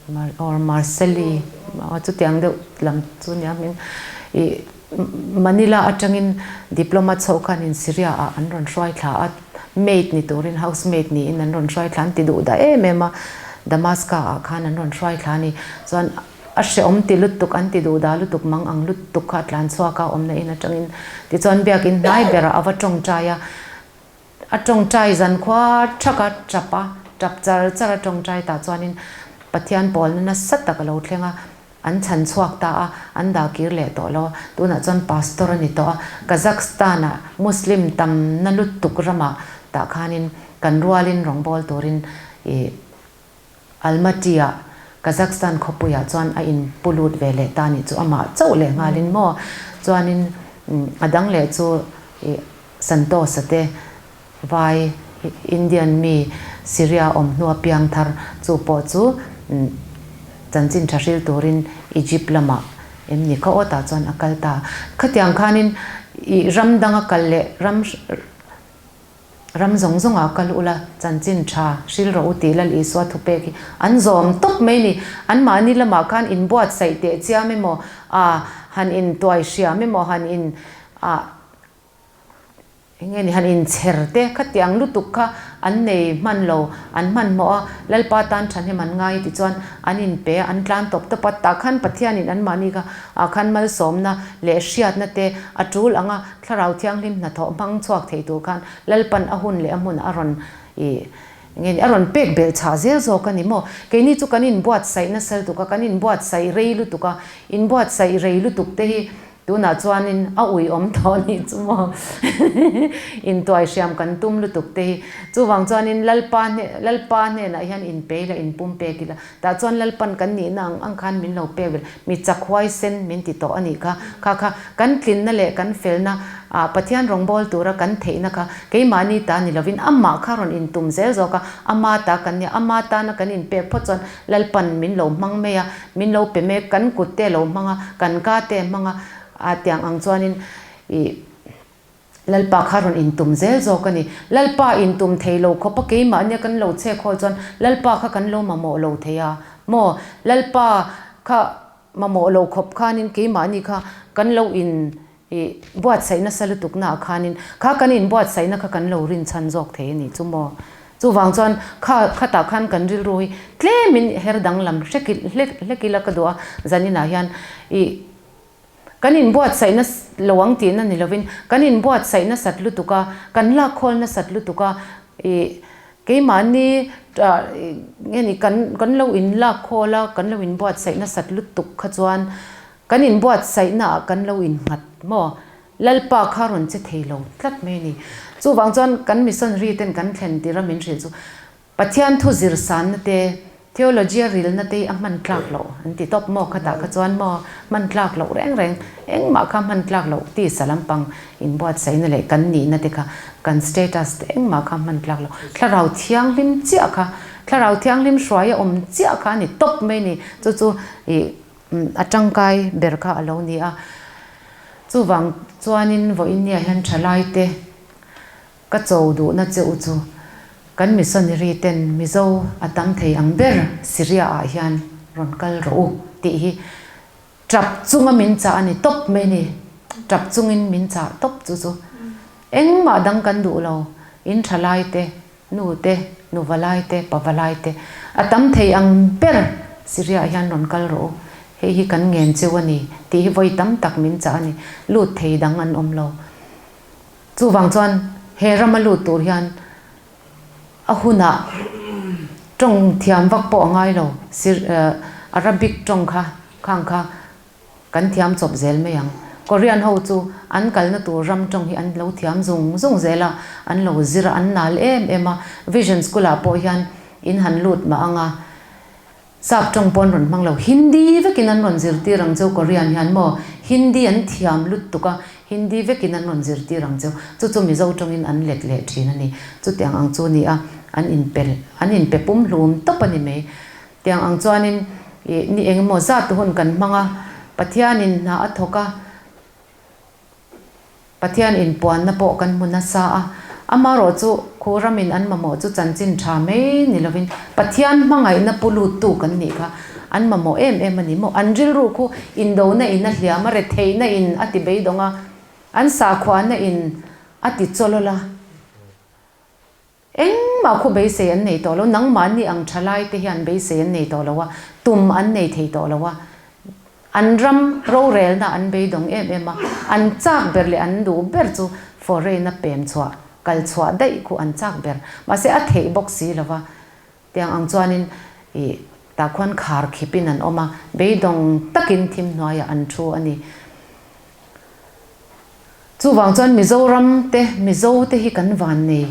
A: Mar or Marcelli aw chutiang deuh lam chu nia hming ih Manila atangin diploma chho khanin Syria ah an rawn hruai thla a maid ni turin house maid niin an rawn hruai thla an ti duh dah em em a Damaska ah khan an rawn hruai thla a ni chuan a hrehawm ti lutuk an ti duh dah lutuk mang ang lutuk kha a tlan chhuak a awmna in atangin tichuan biakin hnai berah a va tawngtai a. A tawngtai zan khua thak a tap a, tap char char a tawngtai tah chuanin Pathian pawlna nasa tak a lo thleng a, an chhan chhuak ta a, an dah kir leh tawh lo a, tunah chuan Pastor a ni tawh a, Kazakhstan-ah Muslim tamna lutuk ramah tah khanin kan rualin rawngbâwl turin ih Almaty-ah Kazakhstan khawpuiah chuan a inpu lut ve leh ta nih chu amah chauh leh nghalin maw chuanin a dang leh chu ih Santosa te vai Indian mi Syria awm hnua piang thar chu pawh chu chanchin tha hril turin Egypt lamah em ni kha aw tah chuan a kal ta. Khatiang khanin ih ram danga kal leh ram ram zawng zawngah kal ula chanchin tha hril rawh u tih Lal Isua thupek hi an zawm tawp mai ni. Anmahni lamah khan inbuatsaih teh chiam emaw ah han intuai hriam emaw han in ah Eng nge ni han inchher te khatiang lutuk kha an nei hman lo, an hmanhmawh a, Lalpa tan thahnem an ngai tichuan an inpe a, an tlan tawp tawp a, tah khan Pathianin anmahni kha ah khan malsawmna leh hriatna te a tul ang a, Thlarau Thianghlim hnathawh hmang chhuak thei tur khan Lalpan a hun leh a hmun a rawn ih eng nge ni a rawn pek belh chhah zel zawk a ni maw? Keini chu kan inbuatsaih nasa lutuk a, kan inbuatsaih rei lutuk a, inbuatsaih rei lutuk te hi Tunah chuanin a ui awm tawh nih chu maw intuai hriam kan tum lutuk te hi. Chuvang chuanin Lalpa hne Lalpa hnenah hian inpei la inpum pek ila. Tah chuan Lalpan kan nihna ang ang khan min lo pek ve mi chak huaisen min ti tawh a nih kha. Kha kha kan tlinna leh kan felna ah Pathian rawngbâwl tura kan theihna kha keimahni ta ni lovin amah kha rawn intum zel zawk a, ama ta kan nia, ama tana kan inpek phawt chuan Lalpan min lo hmang mai a, min lo pe mek, kan kut te a lo hmang a, kan ka te a hmang a, a tiang ang chuanin ih Lalpa kha rawn intum zel zawk a ni. Lalpa intum thei lo khawp a, keimahnia kan lo chhek hawl chuan Lalpa kha kan lo mamawh lo thei a maw? Lalpa kha mamawh lo khawp khanin keimahni kha kan lo in I buatsaih nasa lutukna ah khanin kha kan inbuatsaihna kha kan lo rinchhan zawk thei a ni chu maw? Chuvang chuan kha khatah khan kan rilru hi tlemin her danglam hlek hlek hlek ila ka duh a, zaninah hian i Kan inbuatsaih nas lo ang tihna ni lovin kan inbuatsaih nasat lutuk a, kan lak khawl nasat lutuk a, ih keimahni nge ni kan kan lo inlak khawl a, kan lo inbuatsaih nasat lutuk kha chuan kan inbuatsaihna ah kan lo innghat maw? Lalpa kha rawn che thei lo tlat mai a ni. Chuvang chuan kan missionary ten kan thlen tirh a min hrilh chu Pathian thu zir sanna te, theology a rilna te hi a hman tlak loh an ti tawp maw khatah kha chuan maw hman tlak loh reng reng engmah kha hman tlak loh tisa lampang inbuatsaihna leh kan nihna te kha kan status te engmah kha hman tlak loh thlarau thianghlim chiah kha thlarau thianghlim hruai a awm chiah kha a ni tawp mai a ni chu chu ih A tangkai ber kha a lo ni a. Chuvang chuanin vawiinniah hian thalaite ka cho duhna che u chu kan missionary ten Mizo a tam thei ang ber Syria ah hian rawn kal rawh u tih hi tap chunga min chah a ni tawp mai ni. Tap chungin min chah tawp chu chu engmah dang kan duh lo in thalaite Nu te, nu valai te, pa valai te, a tam thei ang ber Syria ah hian rawn kal rawh u, hei hi kan ngen cheu a ni tih hi vawi tam tak min chah a ni, lut thei dang an awm lo. Chuvang chuan he rama lut tur hian a hunah tawng thiam vak pawh a ngai lo, Arabic tawng kha khang kha Kan thiam chawp zel mai ang. Korean ho chu an kalna tur ram tawng hi an lo thiam zung zung zel a, an lo zir a, an nal em em a. Vision School ah pawh hian in han lut mah ang a, Sap tawng pawh an rawn hmang lo. Hindi vekin an rawn zirtir ang cheu Korean hian maw? Hindi an thiam lutuk a, Hindi vekin an rawn zirtir ang cheu. Chu chu Mizo tawngin an let leh thin a ni. Chutiang ang chu ni a, an inpe an inpe pumhlum tawp a ni mai. Tiang ang chuanin ih ni eng emaw zat hun kan hmang a, Pathianin hna a thawk a, Pathian inpuanna pawh kan hmu nasa a, amarawh chu khu ramin an mamawh chu chanchin tha mai ni lovin Pathian hmangaihna pu luttu kan nih kha an mamawh em em a ni maw? An rilru khu indona in a hliam a, retheihna in a ti beidawng a, an sakhuana in a ti chawlawl a. Engmah khu beisei an nei tawh lo, nangmahni ang thalai te hian beisei an nei tawh lo a, tum an nei thei tawh lo a, an ram rorelna an beidawng em em a, an chak ber leh an duh ber chu foreign a pem chhuah, kal chhuah daih khu an chak ber, mahse a theih bawk si lo va, tiang ang chuanin ih tah khuan khar khipin an awm a, beidawng takin thim hnuaiah an thu a ni. Chuvang chuan Mizoram te, Mizo te hi kan van nei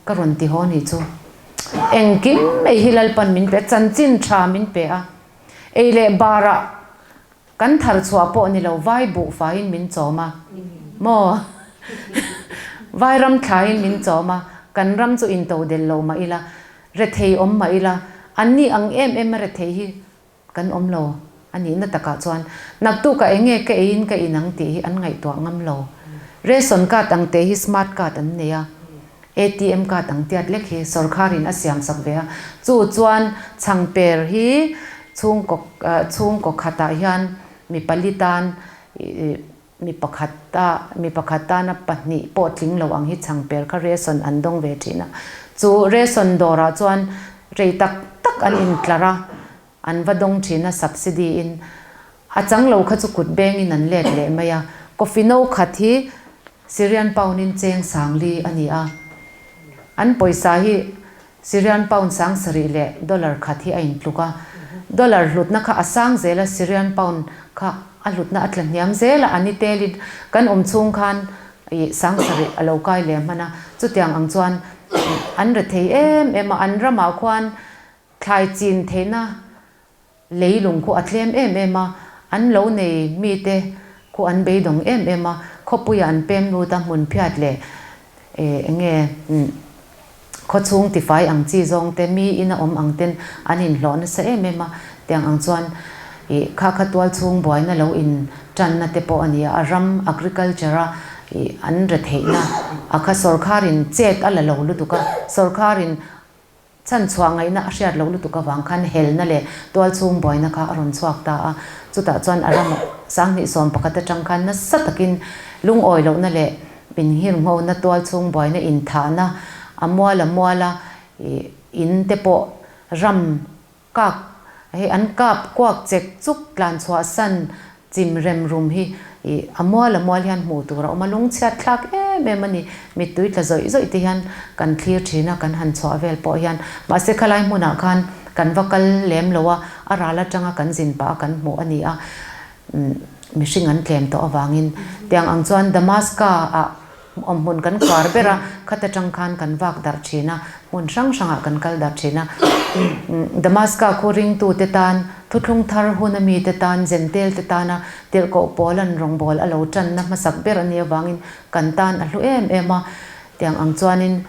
A: ka rawn ti haw nih chu. Engkim mai hi Lalpan min pe a, chanchin tha min pe a. Ei leh barah kan thar chhuah pawh ni lo, vai buh faiin min chawm a, maw? Vai ram thlaiin min chawm a, kan ram chu intodelh lo mah ila, rethei awm mah ila, anni ang em em a rethei hi Kan awm lo a nihna takah chuan naktukah eng nge ka eiin ka in ang tih hi an ngaihtuah ngam lo. Ration card ang te hi smart card an nei a, ATM card ang tiat lek hi sawrkharin a siam sak ve a, chu chuan chhangper hi chhungkaw chhungkaw khatah hian mi pali tan mi pakhat a mi pakhat tana pahnih pawh tling lo ang hi chhangper kha ration an dawng ve thin a, chu ration dawrah chuan rei tak tak an intlar a, an va dawng thin a subsidy in a chang lo kha chu kut bengin an let leh mai a, coffee no khat hi Syrian pound in cheng sangli a ni a, an pawisa hi Syrian pound sang sarih leh dollar khat hi a intluk a, dollar hlutna kha a sang zel a, Syrian pound kha a hlutna a tla hniam zel a, a ni telin kan awm chhung khan ih sang sarih a lo kai leh hman a, chutiang ang chuan an rethei em em a, an ramah khuan thlai chin theihna Leilung khu a tlem em em a, an lo nei mite khu an beidawng em em a, khawpuia an pem lut a hmun phiat leh eng nge khawchhung tifai ang chi zawng te mi ina awm ang ten an inhlawh nasa em em a, tiang ang chuan ih kha kha tual chhung buaina lo in tanna te pawh a ni a, a ram agriculture a ih an retheihna a kha sawrkharin chet a la lo lutuk a, sawrkharin Chhanchhuah ngaihna a hriat loh lutuk avang khan helna leh tualchhung buaina kha a rawn chhuak ta a. Chutah chuan a ram 2011 atang khan nasa takin lungawi lohna leh inhirnghona tualchhung buaina inthahna a mual a mual a, in te pawh ram kak hei an kap kuak chek chuk tlanchhuah san. Chim rem rum hi ih a mual a mual hian hmuh tur a awm a, lungchhiat thlak em em a ni. Mittui tla zawih zawih te hian kan thlir thin a, kan han chhuah vel pawh hian. Mahse khalai hmunah khan kan va kal lem lo a, a ral atanga kan zin pah a kan hmuh a ni a, mihring an tlem tawh avangin. Tiang ang chuan Damaska ah Awmhmun kan khuar ber a, khat atang khan kan vak darh thin a, hmun hrang hrangah kan kal darh thin a. Damaska khu ringtute tan, thuthlung thar huna mite tan, Zentelte tana tirhkoh Paula'n rawngbâwl a lo tanna hmasak ber a nih avangin kan tan a hlu em em a. Tiang ang chuanin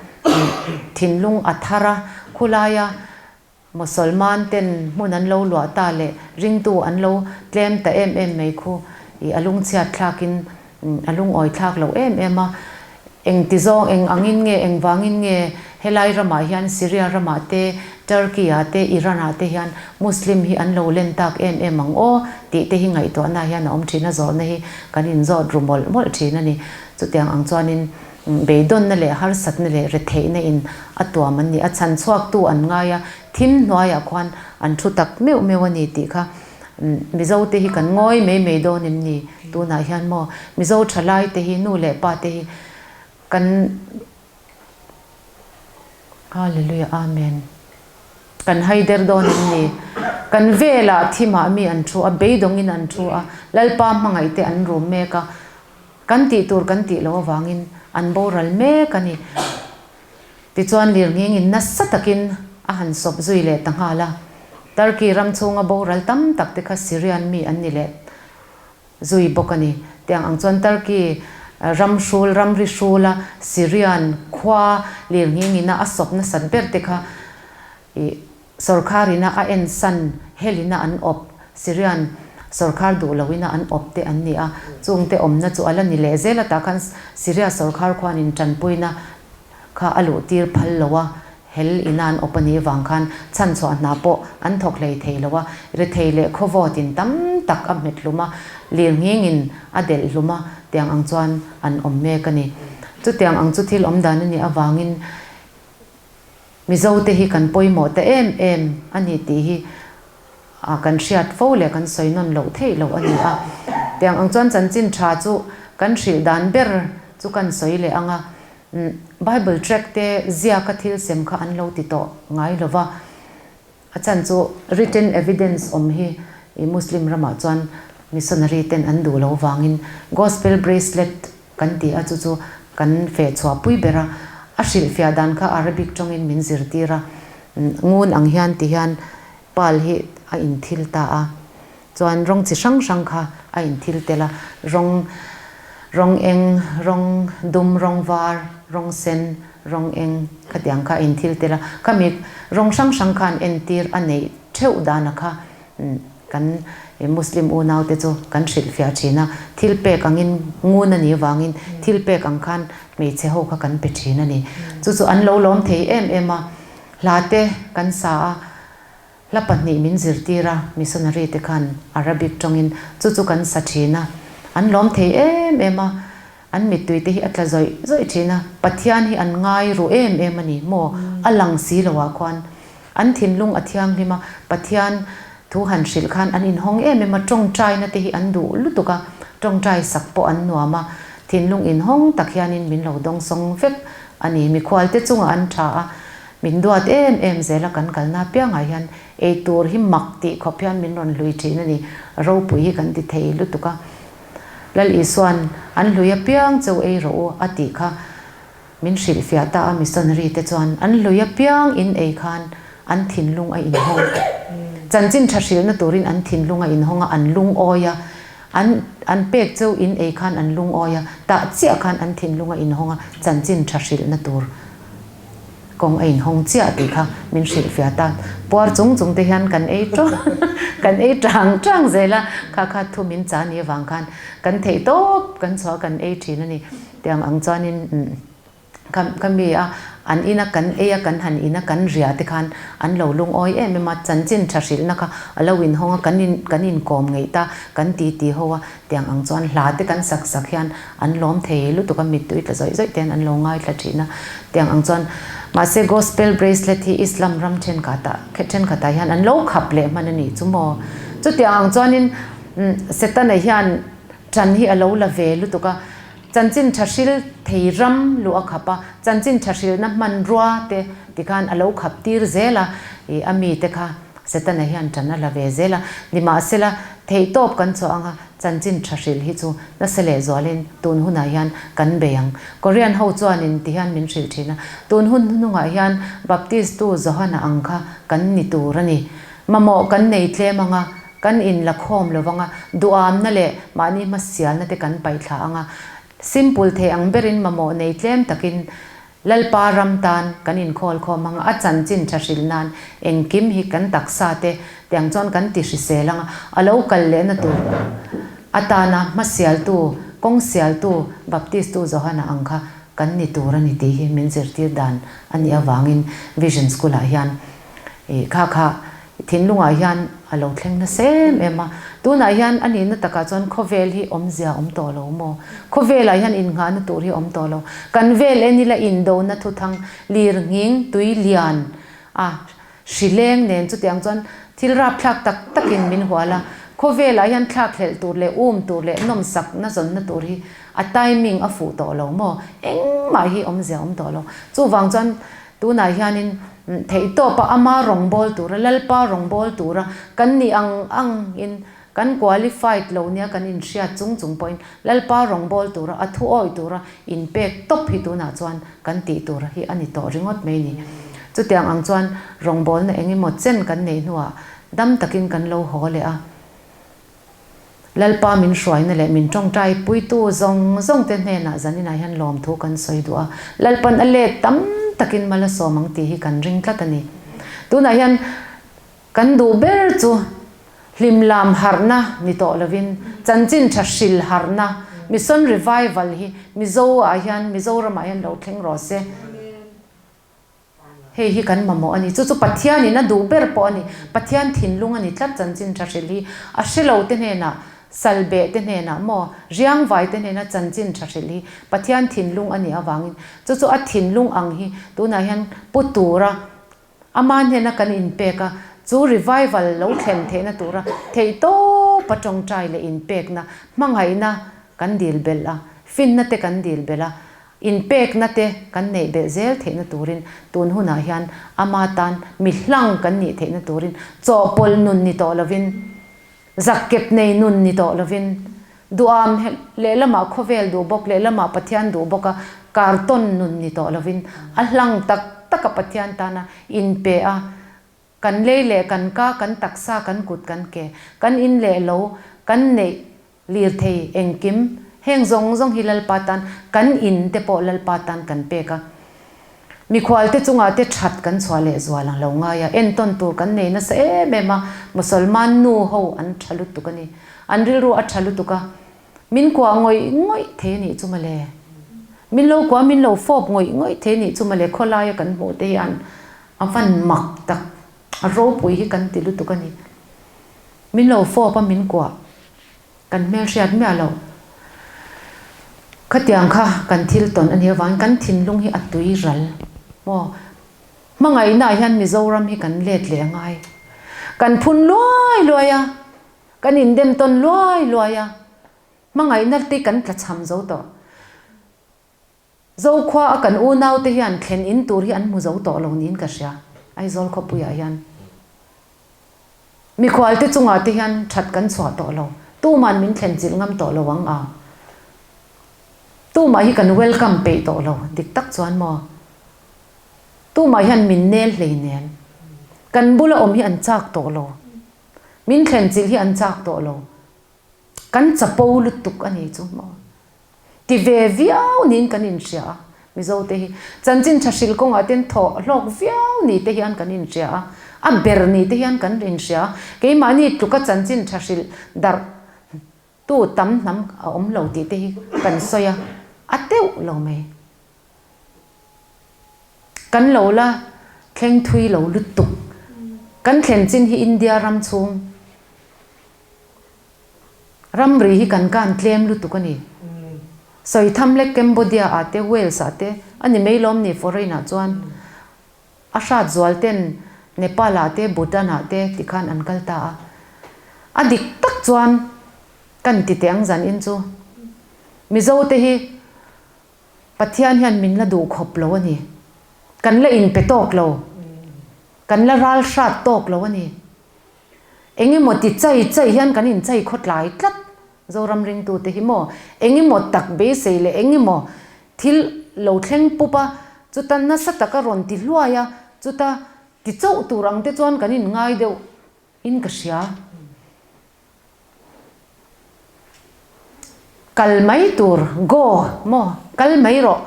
A: thinlung a thar a, khulaia Mosolman ten hmun an lo luah ta leh ringtu an lo tlem ta em em mai khu i a lungchhiat thlakin a lungawi thlak loh em em a. Engti zawng eng angin nge engvangin nge helai ramah hian Syria ramah te, Turkey ah te, Iran ah te hian Muslim hi an lo len tak em em ang aw tih te hi ngaihtuahna hian a awm thin a, zawhna hi kan inzawt ru mawlh mawlh thin a ni. Chutiang ang chuanin Beidawnna leh harsatna leh retheihna in a tuam an ni. A chhan chhuaktu an ngai a, thim hnuaiah khuan an thu tak meuh meuh a ni tih kha Mizo te hi kan ngawi mai mai dawn em ni? Tunah hian maw Mizo thalai te hi nu leh pa te hi kan Hallelujah Amen kan haider dawn em ni? Kan velah thimah mi an thu a, beidawngin an thu a, Lalpa hmangaih te an rum mek a, Kan tih tur kan tih loh avangin an boral mek a ni. Tichuan lirnghingin nasa takin a han sawp zui leh ta nghal a. Turkey ram chhunga boral tam tak te kha Syrian mi an ni leh zui bawk a ni. Tiang ang chuan Turkey ram hrul, ramri hrula Syrian khua lirnghingina a sawp nasat ber te kha ih Sawrkhar ina a ensan hel ina an awp, Syrian sawrkhar duh lo ina an awp te an ni a, chungte awmna chu a la ni leh zel a, tah khan Syria sawrkhar khuan in tanpuina kha a luh tir phal lo a, hel ina an awp a nih vang khan chhanchhuah hna pawh an thawk hlei thei lo a, rethei leh khawvawt in tam tak a hmet hlum a, lirnghing in a delh hlum a, tiang ang chuan an awm mek a ni. Chutiang ang chu thil awm dan a nih avangin Mizote hi kan pawimawh ta em em a ni tih hi kan hriat fo leh kan sawi nawn loh theih loh a ni a. Tiang ang chuan chanchin tha chu kan hrilh dan ber chu kan sawi leh ang a. Bible tract te ziaka thil sem kha an lo ti tawh ngai lo va. A chhan chu written evidence awm hi i Muslim ramah chuan missionary ten an duh lo vangin gospel bracelet kan ti a, chu chu kan feh chhuah pui ber a. A hrilhfiah dan kha Arabic tawngin min zirtir a, ngun ang hian ti hian pearl hi a inthil ta a. Chuan rawng chi hrang hrang kha a inthil tel a, rawng rawng eng, rawng dum, rawng var, rawng sen, rawng eng khatiang kha a inthil tel a. Khami rawng hrang hrang khan entir a neih theuh dana kha kan Muslim unaute chu kan hrilhfiah thin a, thil pek angin ngun a nih avangin thil pek ang khan hmeichhe ho kha kan pe thin a ni. Chu chu an lo lawm thei em em a, hla te kan sa a. Hla pahnih min zirtir a, missionary te khan Arabic tawngin chu chu kan sa thin a, an lawm thei em em a, an mittui te hi a tla zawih zawih thin a, Pathian hi an ngai ru em em a ni maw, a lang si lo ah khuan an thinlung a thianghlim a, Pathian thu han hrilh khan an inhawng em em a, tawngtaina te hi an duh lutuk a, tawngtai sak pawh an nuam a, thinlung inhawng tak hianin min lo dawngsawng vek a ni, mikhual te chungah an tha a, Min duat em em zel a kan kalna apiangah hian eitur hi mak tih khawp hian min rawn hlui thin a ni. Ropui hi kan ti thei lutuk a. Lal Isua'n an hlui apiang cheu ei rawh u a tih kha min hrilhfiah ta a missionary te chuan an hlui apiang in ei khan an thinlung a inhawng. Chanchin tha hrilhna turin an thinlung a inhawng a, an lungawi a, an an pek cheu in ei khan an lungawi a, tah chiah khan an thinlung a inhawng a, chanchin tha hrilhna tur. Kawng a inhawng chiah tih kha min hrilhfiah ta. Puar chung chung te hian kan ei tawng kan ei tang tang zel a, kha kha thu min cha ni avang khan kan theih tawp kan chhuah kan ei thin a ni. Tiang ang chuanin kha kha mi a an ina kan ei a kan han ina kan riah te khan an lo lungawi em em a, chanchin tha hrilhna kha a lo inhawng a, kan in kan inkawm ngeih ta, kan titi ho a, Tiang ang chuan hla te kan sak sak hian an lawm thei lutuk a, mittui tla zawih zawih te hian an lo ngaithla thin a. Tiang ang chuan mahse Gospel Bracelet hi Islam ram thenkhatah thenkhatah hian an lo khap leh hman a nih chu maw? Chutiang ang chuanin. Setana hian ṭan hi a lo la ve lutuk a, chanchin ṭha hril thei ram luh a khap a, chanchin ṭha hrilna hmanrua te tikhan a lo khap tir zel a, ih a mite kha Setana hian ṭan a la ve zel a, nimahsela theihtawp kan chhuah ang a, chanchin ṭha hrilh hi chu nasa lehzualin tun hunah hian kan bei ang. Korean ho chuanin ti hian min hrilh ṭhin a, tun hun hnuhnungah hian Baptistu Johana ang kha kan ni tur a ni. Mamawh kan nei tlem ang a, kan inla khawm lo vang a, duhamna leh mahni hmasialna te kan paihthla ang a, simple thei ang berin mamawh nei tlem takin Lalpa ram tan kan inkhawl khawm ang a, a chanchin tha hrilh nan engkim hi kan taksa te tiang chuan kan ti hrisel ang a, a lo kal lehna tur atana hmasialtu, kawng sialtu, Baptistu Johana ang kha kan ni tur a ni tih hi min zirtir dan a nih avangin Vision School ah hian Ih kha kha thinlungah hian a lo thleng nasa em em a, tunah hian a nihna takah chuan khawvel hi awmzia a awm tawh lo maw? Khawvelah hian innghahna tur hi a awm tawh lo. Kan vel en ila indona thuthang lir nghing tui lian a hri leng nen chutiang chuan thil rapthlak tak takin min hual a, khawvelah hian thlakhlelh tur leh um tur leh nawmsakna zawnna tur hi a timing a fuh tawh lo maw? Engmah hi awmzia a awm tawh lo. Chuvang chuan Tunah hianin theihtawpa ama rawngbâwl tura, Lalpa rawngbâwl tura kan nih ang angin kan qualified lo nia kan inhriat chung chung pawhin Lalpa rawngbâwl tura, a thu awih tura inpek tawp hi tunah chuan kan tih tur hi a ni tawh ringawt mai ni. Chutiang ang chuan rawngbâwlna eng emaw chen kan neih hnuah dam takin kan lo haw leh a. Lalpa min hruaina leh min tawngtai puitu zawng zawng te hnenah zaninah hian lawmthu kan sawi duh a, Lalpan a let tam takin mal a sawm ang tih hi kan ring tlat a ni. Tunah hian kan duh ber chu hlimlam harhna ni tawh lovin chanchin tha hril harhna, Mission Revival hi Mizo ah hian Mizoramah hian lo thleng rawh se. Hei hi kan mamawh a ni. Chu chu Pathianin a duh ber pawh a ni. Pathian thinlung a ni tlat chanchin tha hrilh hi. A hre lo te hnenah, salbeh te hnenah maw, riangvai te hnena chanchin tha hrilh hi Pathian thinlung a nih avangin chu chu a thinlung ang hi tunah hian pu tura ama hnena kan inpek a, chu revival lo thlen theihna tura theihtawpa tawngtai leh inpekna, hmangaihna kan dil belh a, finna te kan dil belh a, Inpekna te kan neih belh zel theihna turin tun hunah hian ama tan mi hlang kan nih theihna turin chawhpawlh nun ni tawh lovin, zakkep nei nun ni tawh lovin, duham lehlamah khawvel duh bawk lehlamah Pathian duh bawka kartawn nun ni tawh lovin a hlang tak taka Pathian tana inpe a Kan lei leh kan ka, kan taksa, kan kut, kan ke, kan in leh lo, kan neih lirthei engkim, heng zawng zawng hi Lalpa tan, kan in te pawh Lalpa tan kan pek a. Mikhual te chungah te that kan chhuah leh zual ang lo ngai a, entawn tur kan nei nasa em em a, Musalman nu ho an tha lutuk a ni. An rilru a tha lutuk a, min kuah ngawih ngawih thei a nih chu mawle. Min lo kuah min lo fawp ngawih ngawih thei a nih chu mawle, khawlaia kan hmuh te hian A van mak tak, a ropui hi kan ti lutuk a ni. Min lo fawp a min kuah, kan hmelhriat miah loh. Khatiang kha kan thil tawn a nih avangin kan thinlung hi a tui ral maw. Hmangaihnaah hian Mizoram hi kan let leh a ngai. Kan phun luai luai a, kan indem tawn luai luai a, hmangaihna te kan tlachham zo tawh. Zokhua a kan unau te hian thlen in tur hi an hmu zo tawh lo niin ka hria, Aizawl khawpui ah hian. Mikhual te chungah te hian that kan chhuah tawh lo, tuman min thlen chilh ngam tawh lo ang a. Tumah hi kan welcome peih tawh lo, dik tak chuan maw. Tumah hian min nel hleinem. Kan bula awm hi an chak tawh lo. Min thlen chilh hi an chak tawh lo. Kan chapo lutuk a ni chu maw. Ti ve viau niin kan inhria a, Mizote hi. Chanchin tha hrilh kawngah ten thawh hlawk viau ni te hian kan inhria a, a ber ni te hian kan inhria a, keimahni tluka chanchin tha hrilh darh tu tam hnam a awm lo tih te hi kan sawi a, a teuh lo mai. Kan lo la thleng thui lo lutuk. Kan thlen chin hi India ram chhung. Ramri hi kan kan tlem lutuk a ni. Sawitham leh Cambodia ah te Wales ah te a ni mai lawm ni foreign ah chuan a hrat zual ten Nepal ah te Bhutan ah te tikhan an kal ta a. A dik tak chuan. Kan ti teh ang zan in chu. Mizo te hi Pathian hian min la duh khawp lo a ni. Kan la inpe tawk lo. Kan la ral hrat tawk lo a ni. Engemaw ti chai chai hian kan inchai khawtlai tlat Zoram ringtute hi maw? Engemaw tak beisei leh engemaw thil lo thleng pup a, chuta nasa taka rawn ti hluai a, chuta ti chauh tur ang te chuan kan inngai deuh in ka hria. Kal mai tur, go, maw? Kal mai rawh.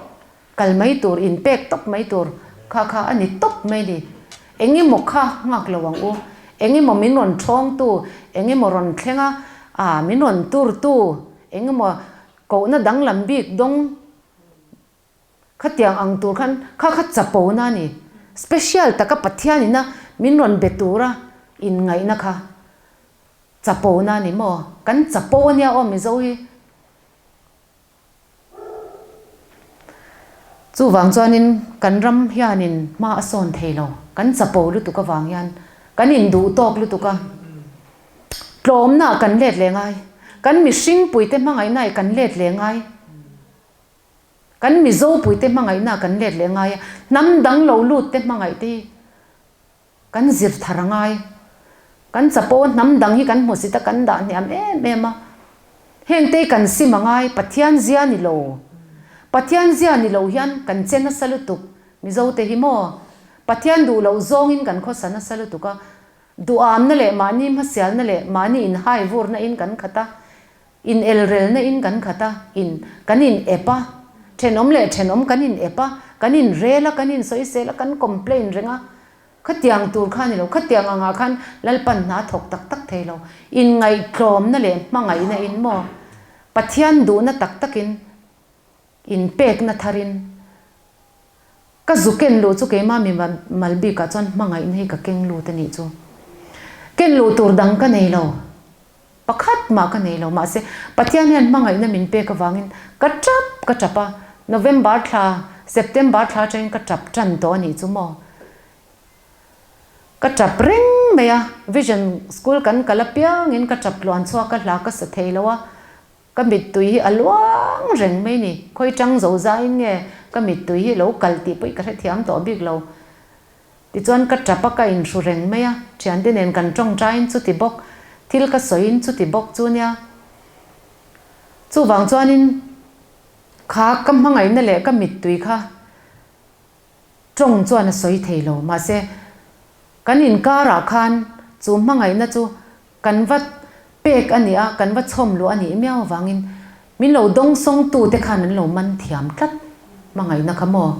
A: Kal mai tur, inpek tawp mai tur, kha kha a ni tawp mai ni. Engemaw kha nghak lo ang u. Engemaw min rawn thawngtu, engemaw rawn thleng a, ah min rawn turtu, engemaw kohna danglam bik dawng khatiang ang tur khan kha kha chapona a ni. Special taka Pathianina min rawn be tura inngaihna kha chapona a ni maw? Kan chapo a nia aw Mizo hi. Chuvang chuanin kan ram hianin hma a sawn thei lo. Kan chapo lutuk avang hian kan induh tawk lutuk a, tlawmnaah kan let leh ngai. Kan mihringpuite hmangaihnaah kan let leh ngai. Kan Mizopuite hmangaihnaah kan let leh ngai a, hnam dang lo lutte hmangaih te hi Kan zir thar a ngai. Kan chapo hnam dang hi kan hmusit a, kan dah hniam em em a. Hengte hi kan sim a ngai, Pathian zia ni lo. Pathian zia ni lo hian kan che nasa lutuk, Mizote hi maw? Pathian duh loh zawngin kan khawsa nasa lutuk a. Duhamna leh mahni hmasialna leh mahni inhai vurna in kan khat a, in elrelna in kan khat a, in kan in ep a, thenawm leh thenawm kan in ep a, kan in rel a, kan in sawisel a, kan complain reng a, khatiang tur kha a ni lo, khatiang angah khan Lalpan hna a thawk tak tak thei lo, inngaihtlawmna leh hmangaihna in maw Pathian duhna tak takin inpekna tharin Ka zu ken luh chu keimah mi mal bikah chuan hmangaihna hi ka keng lut a nih chu. Ken luh tur dang ka nei lo. Pakhat mah ka nei lo. Mahse, Pathian hian hmangaihna min pek avangin ka tap ka tap a. November thla, September thla atangin ka tap tan tawh a nih chu maw. Ka tap reng mai a. Vision School kan kal apiangin ka tap tluan chhuak a, hla ka sa thei lo a. Ka mittui hi a luang reng mai ni. Khawi tang zo zaiin nge ka mittui hi lo kal tih pawh i ka hrethiam tawh bik lo. Tichuan ka tap a, ka inhru reng mai a, thiante nen kan tawngtaiin chuti bawk, thil ka sawiin chuti bawk chu nia. Chuvang chuanin kha ka hmangaihna leh ka mittui kha tawng chuan a sawi thei lo. Mahse kan inkarah khan chu hmangaihna chu Kan va pek a nih a, kan va chhawm luh a nih miau avangin min lo dawngsawng tute khan an lo man thiam tlat hmangaihna kha maw?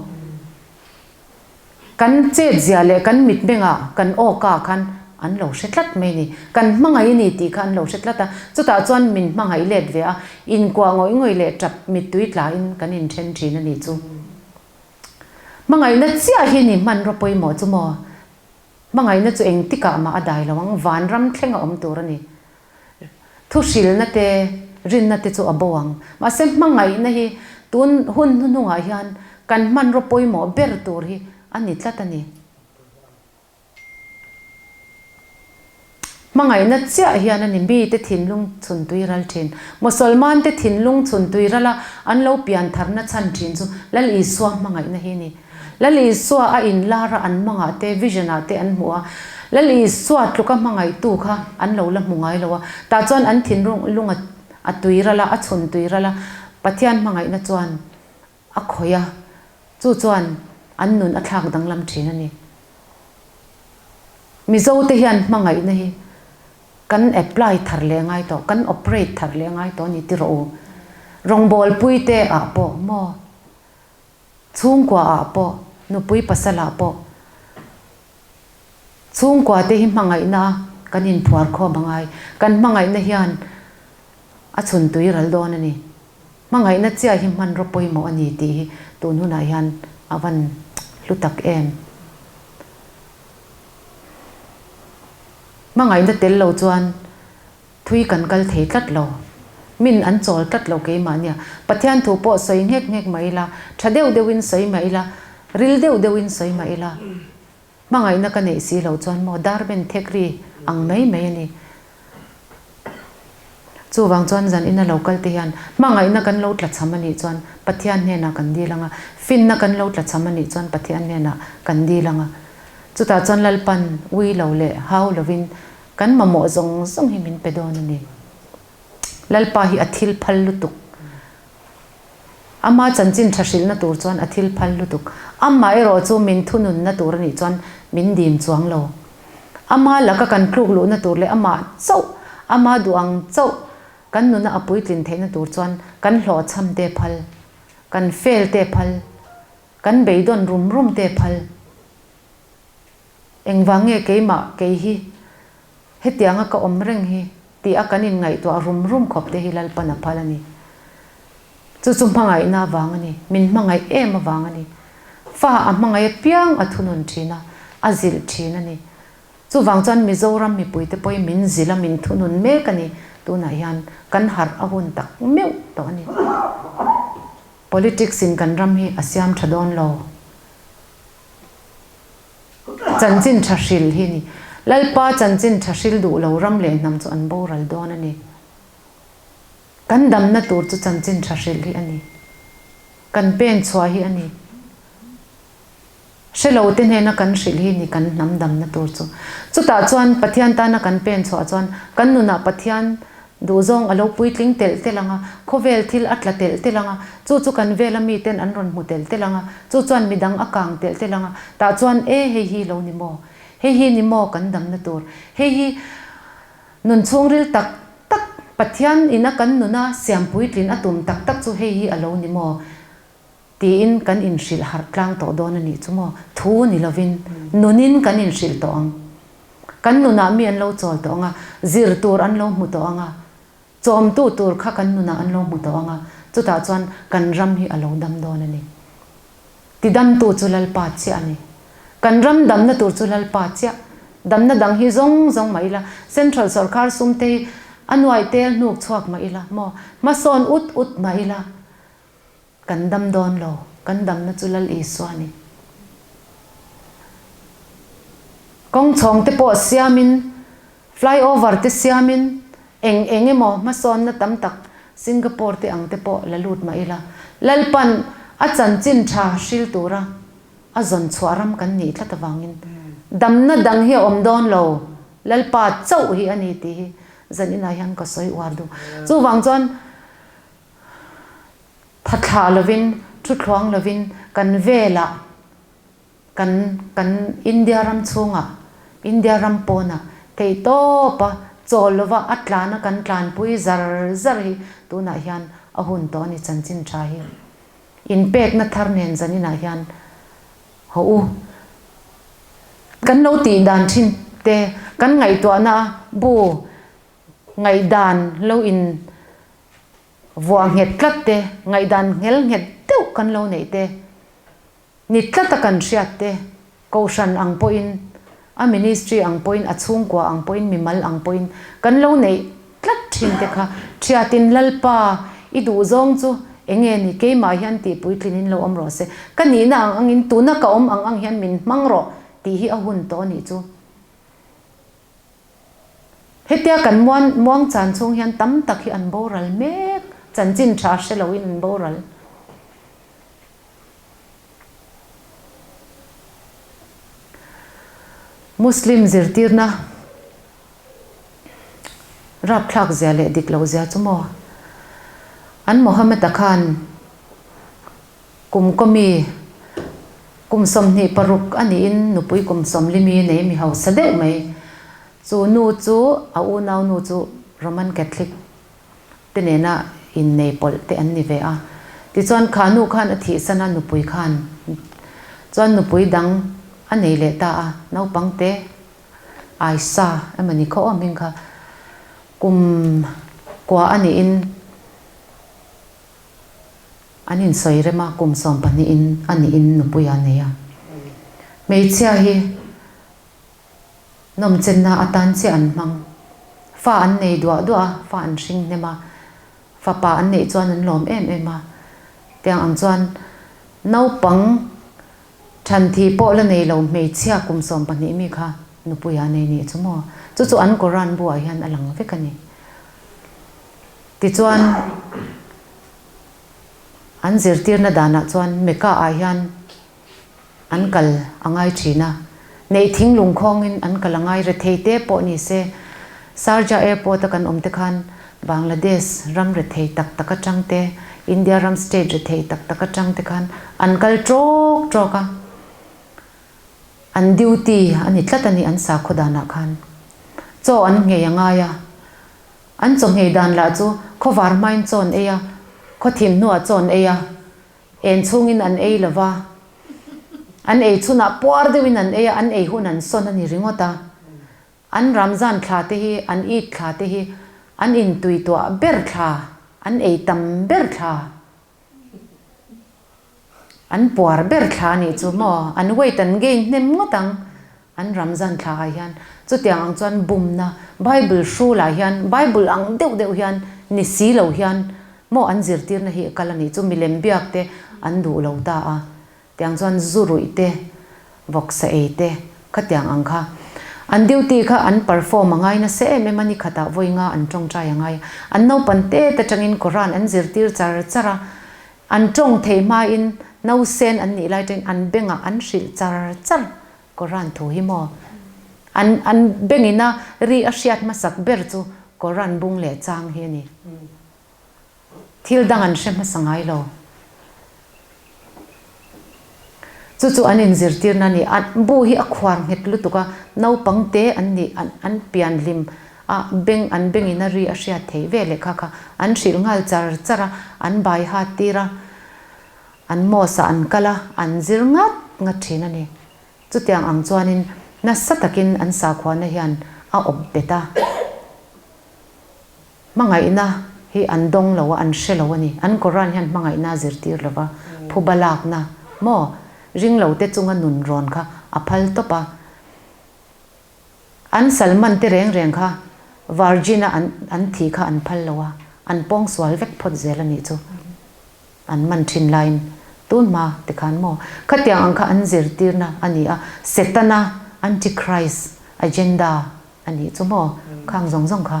A: Kan chetzia leh kan mitmengah kan awka khan an lo hre tlat mai ni. Kan hmangaih a ni tih kha an lo hre tlat a, chutah chuan min hmangaih let ve a, inkuah ngawih ngawih leh tap mittui tlain kan inthen thin a nih chu. Hmangaihna chiah hi ni hmanraw pawimawh chu maw? Hmangaihna chu engtikah mah a dai lo ang, vanram thleng a awm tur a ni. Thuhrilna te, rinna te chu a bo ang. Mahse hmangaihna hi tun hun hnuhnungah hian kan hmanraw pawimawh ber tur hi a ni tlat a ni. Hmangaihna chiah hian a ni mite thinlung chhun tui ral thin. Mosolman te thinlung chhun tui rala an lo pian tharna chhan thin chu Lal Isua hmangaihna hi a ni. Lal Isua a inlar a an mangah te vision ah te an hmu a, Lal Isua tluka hmangaihtu kha an lo la hmu ngai lo a, tah chuan an thinlung a tui ral a, a chhun tui ral a, Pathian hmangaihna chuan a khawih a, chu chuan an nun a thlak danglam thin a ni. Mizo te hian hmangaihna hi kan apply thar leh ngai tawh, kan operate thar leh ngai tawh a ni ti rawh u. Rawngbawlpui te ah pawh maw? Chhungkua ah pawh, nupui pasal ah pawh chhungkua te hi hmangaihna a kan inphuar khawm a ngai. Kan hmangaihna hian a chhun tui ral dawn a ni. Hmangaihna chiah hi hmanraw pawimawh a ni tih hi tun hunah hian a van hlu tak em. Hmangaihna tel lo chuan Thui kan kal thei tlat lo. Min an chawl tlat lo keimah nia. Pathian thu pawh sawi nghek nghek mah ila, tha deuh deuhin sawi mah ila, ril deuh deuhin sawi mah ila, hmangaihna ka neih si lo chuan maw dar ben thek ri ang mai mai a ni. Chuvang chuan zan ina lo kal te hian hmangaihna kan lo tlachham a nih chuan Pathian hnenah kan dil ang a, finna kan lo tlachham a nih chuan Pathian hnenah kan dil ang a. Chutah chuan Lalpan ui lo leh hau lovin kan mamawh zawng zawng hi min pe dawn a ni. Lalpa hi a thil phal lutuk. Ama chanchin tha hrilhna tur chuan a thil phal lutuk. Amah erawh chu min thununna tur a nih chuan min dim chuang lo. Ama laka kan tluk luhna tur leh amah chauh, ama duh ang chauh kan nuna a puitlin theihna tur chuan kan hlawhchham te phal, kan fail te phal, kan beidawn rum rum te phal. Engvang nge keimah kei hi hetianga ka awm reng hi tih a kan inngaihtuah rum rum khawp te hi Lalpan a phal a ni. Chu chu hmangaihna avang a ni, min hmangaih em avang a ni. Fa a hmangaih apiang a thunun thin a, a zilh thin a ni. Chuvang chuan Mizoram mipuite pawhin min zilh a, min thunun mek a ni. Tunah hian kan harh a hun tak meuh tawh a ni. Politics in kan ram hi a siam tha dawn lo. Chanchin tha hril hi a ni. Lalpa chanchin tha hril duh lo ram leh hnam chu an boral dawn a ni. Kan damna tur chu chanchin tha hril hi a ni. Kan pen chhuah hi a ni. Hre lo te hnena kan hrilh hi ni kan hnam damna tur chu. Chutah chuan Pathian tana kan pen chhuah chuan kan nunah Pathian Duhzawng a lo puitling telh telh ang a, khawvel thil a tla telh telh ang a, chu chu kan vela miten an rawn hmu telh telh ang a, chu chuan midang a kang telh telh ang a, tah chuan e hei hi lo ni maw? Hei hi ni maw kan damna tur? Hei hi nun chhungril tak tak Pathian ina kan nuna siam puitlin a tum tak tak chu hei hi a lo ni maw? Tiin kan inhrilh harh tlang tawh dawn a nih chu maw? Thu ni lovin nunin kan inhrilh tawh ang. Kan nunah mi an lo chawl tawh ang a, zir tur an lo hmu tawh ang a, chawmtu tur kha kan nunah an lo hmu tawh ang a, chutah chuan kan ram hi a lo dam dawn a ni. Tidamtu chu Lalpa chiah a ni. Kan ram damna tur chu Lalpa chiah. Damna dang hi zawng zawng mah ila, Central sawrkar sum te hi a nuai tel hnuk chhuak mah ila maw, hmasawn ut ut mah ila, Kan dam dawn lo, kan damna chu Lal Isua a ni. Kawng chhawng te pawh siamin, flyover te siamin, eng eng emaw hmasawnna tam tak Singapore te ang te pawh la lut mah ila, Lalpan a chanchin tha hril tura a zawn chhuah ram kan nih tlat avangin damna dang hi a awm dawn lo, Lalpa chauh hi a ni tih hi zaninah hian ka sawi uar duh. Chuvang chuan. Tha thlah lovin, thu thluang lovin kan velah, kan kan India ram chhungah, India ram pawnah theihtawpa chawl lova a tlana kan tlanpui zar zar hi tunah hian a hun tawh a ni chanchin tha hi. Inpekna thar nen zaninah hian haw u. Kan lo tih dan thin te, kan ngaihtuahna a bu ngaihdan lo in Vuah nghet tlat te, ngaihdan nghel nghet deuh kan lo neih te, ni tlata kan hriat te, kohhran ang pawhin, a ministry ang pawhin, a chhungkua ang pawhin, mimal ang pawhin kan lo neih tlat thin te kha thiatin Lalpa i duhzawng chu enge ni keimah hian tih puitlinin lo awm rawh se, ka nihna ang angin tuna ka awm ang ang hian min hmang rawh tih hi a hun tawh a nih chu. Hetia kan muan muang chan chhung hian tam tak hi an boral mek, chanchin tha hre loin an boral. Muslim zirtirna rapthlak zia leh dik loh zia chu maw? An Mohammed-a khan Kum kawmi kum 26 a niin nupui kum 40 mi nei mi hausa deuh mai. Chu nu chu a unau nu chu Roman Catholic te nena innei pawlh te an ni ve a. Tichuan kha nu khan a thihsan a nupui khan chuan nupui dang a nei leh ta a, naupang te Aisa emaw ni khaw awm hming kha kum kua a niin An insawi rem a, kum 12 in a niin nupui a nei a. Hmeichhia hi nawmchenna atan chiah an hmang. Fa an nei duah duah a, fa an hring hnem a, fapa an neih chuan an lawm em em a. Tiang ang chuan naupang thanthi pawh la nei lo hmeichhia kum 12 mi kha nupui a nei nih chu maw? Chu chu an Koran bu ah hian a lang vek a ni. Tichuan, an zirtirna danah chuan Mecca-ah hian an kal a ngai thin a, neih thinglung khawngin an kal a ngai rethei te pawh ni se. Sharjah Airport a kan awm te khan Bangladesh ram rethei tak tak atang te, India ram state rethei tak tak atang te khan an kal trawk trawk a, an duty a ni tlat a ni an sakhaw danah khan. Chaw an nghei a ngai a, an chaw nghei dan lah chu khawvar hmain chaw an ei a, khawthim hnuah chaw an ei a, En chhungin an ei lo va, an ei chhunah puar deuhin an ei a, an ei hun an sawn a ni ringawt a. An Ramzan thla te hi, an Eid thla te hi an intuituah ber thla, an ei tam ber thla, an puar ber thla a nih chu maw? An weight an gain hnem ngawt ang. An Ramzan thla ah hian chutiang ang chuan bumna Bible hrulah hian Bible ang deuh deuh hian ni si lo hian maw an zirtirna hi a kal a nih chu milem biak te an duh lo ta a tiang chuan zu ruih te vawksa ei te khatiang ang kha an duty kha an perform a ngai nasa em em a ni khatah vawi nga an tawngtai a ngai a an naupan tet atangin Quran an zirtir char char a an tawng thei hmain nausen an nih lai tangin an bengah an hrilh char char Koran thu hi maw? An an bengina ri a hriat hmasak ber chu Koran bung leh chang hi a ni. Thil dang an hre hmasa ngai lo. Chu chu an inzirtirna a ni. An bu hi a khuar nghet lutuk a, naupang te an nih an an pian hlim a, beng an bengina ri a hriat theih ve leh kha kha an hrilh nghal char char a, an bai hat tir a. An mosque ah an kal a, an zir ngat ngat thin a ni. Chutiang ang chuanin nasa takin an sakhuana hian a awp bet a. Hmangaihna hi an dawng lo a, an hre lo a ni. An Koran hian hmangaihna a zirtir lo va, phuba lakna maw ring lo te chunga nun rawn kha a phal tawp a. An Salman te reng reng kha virgin a an thih kha an phal lo a, an pawngsual vek phawt zel a nih chu. An man thin laiin tun hma tikhan maw khatiang ang kha an zirtirna a ni a, Setana, Antichrist, agenda a nih chu maw khang zawng zawng kha.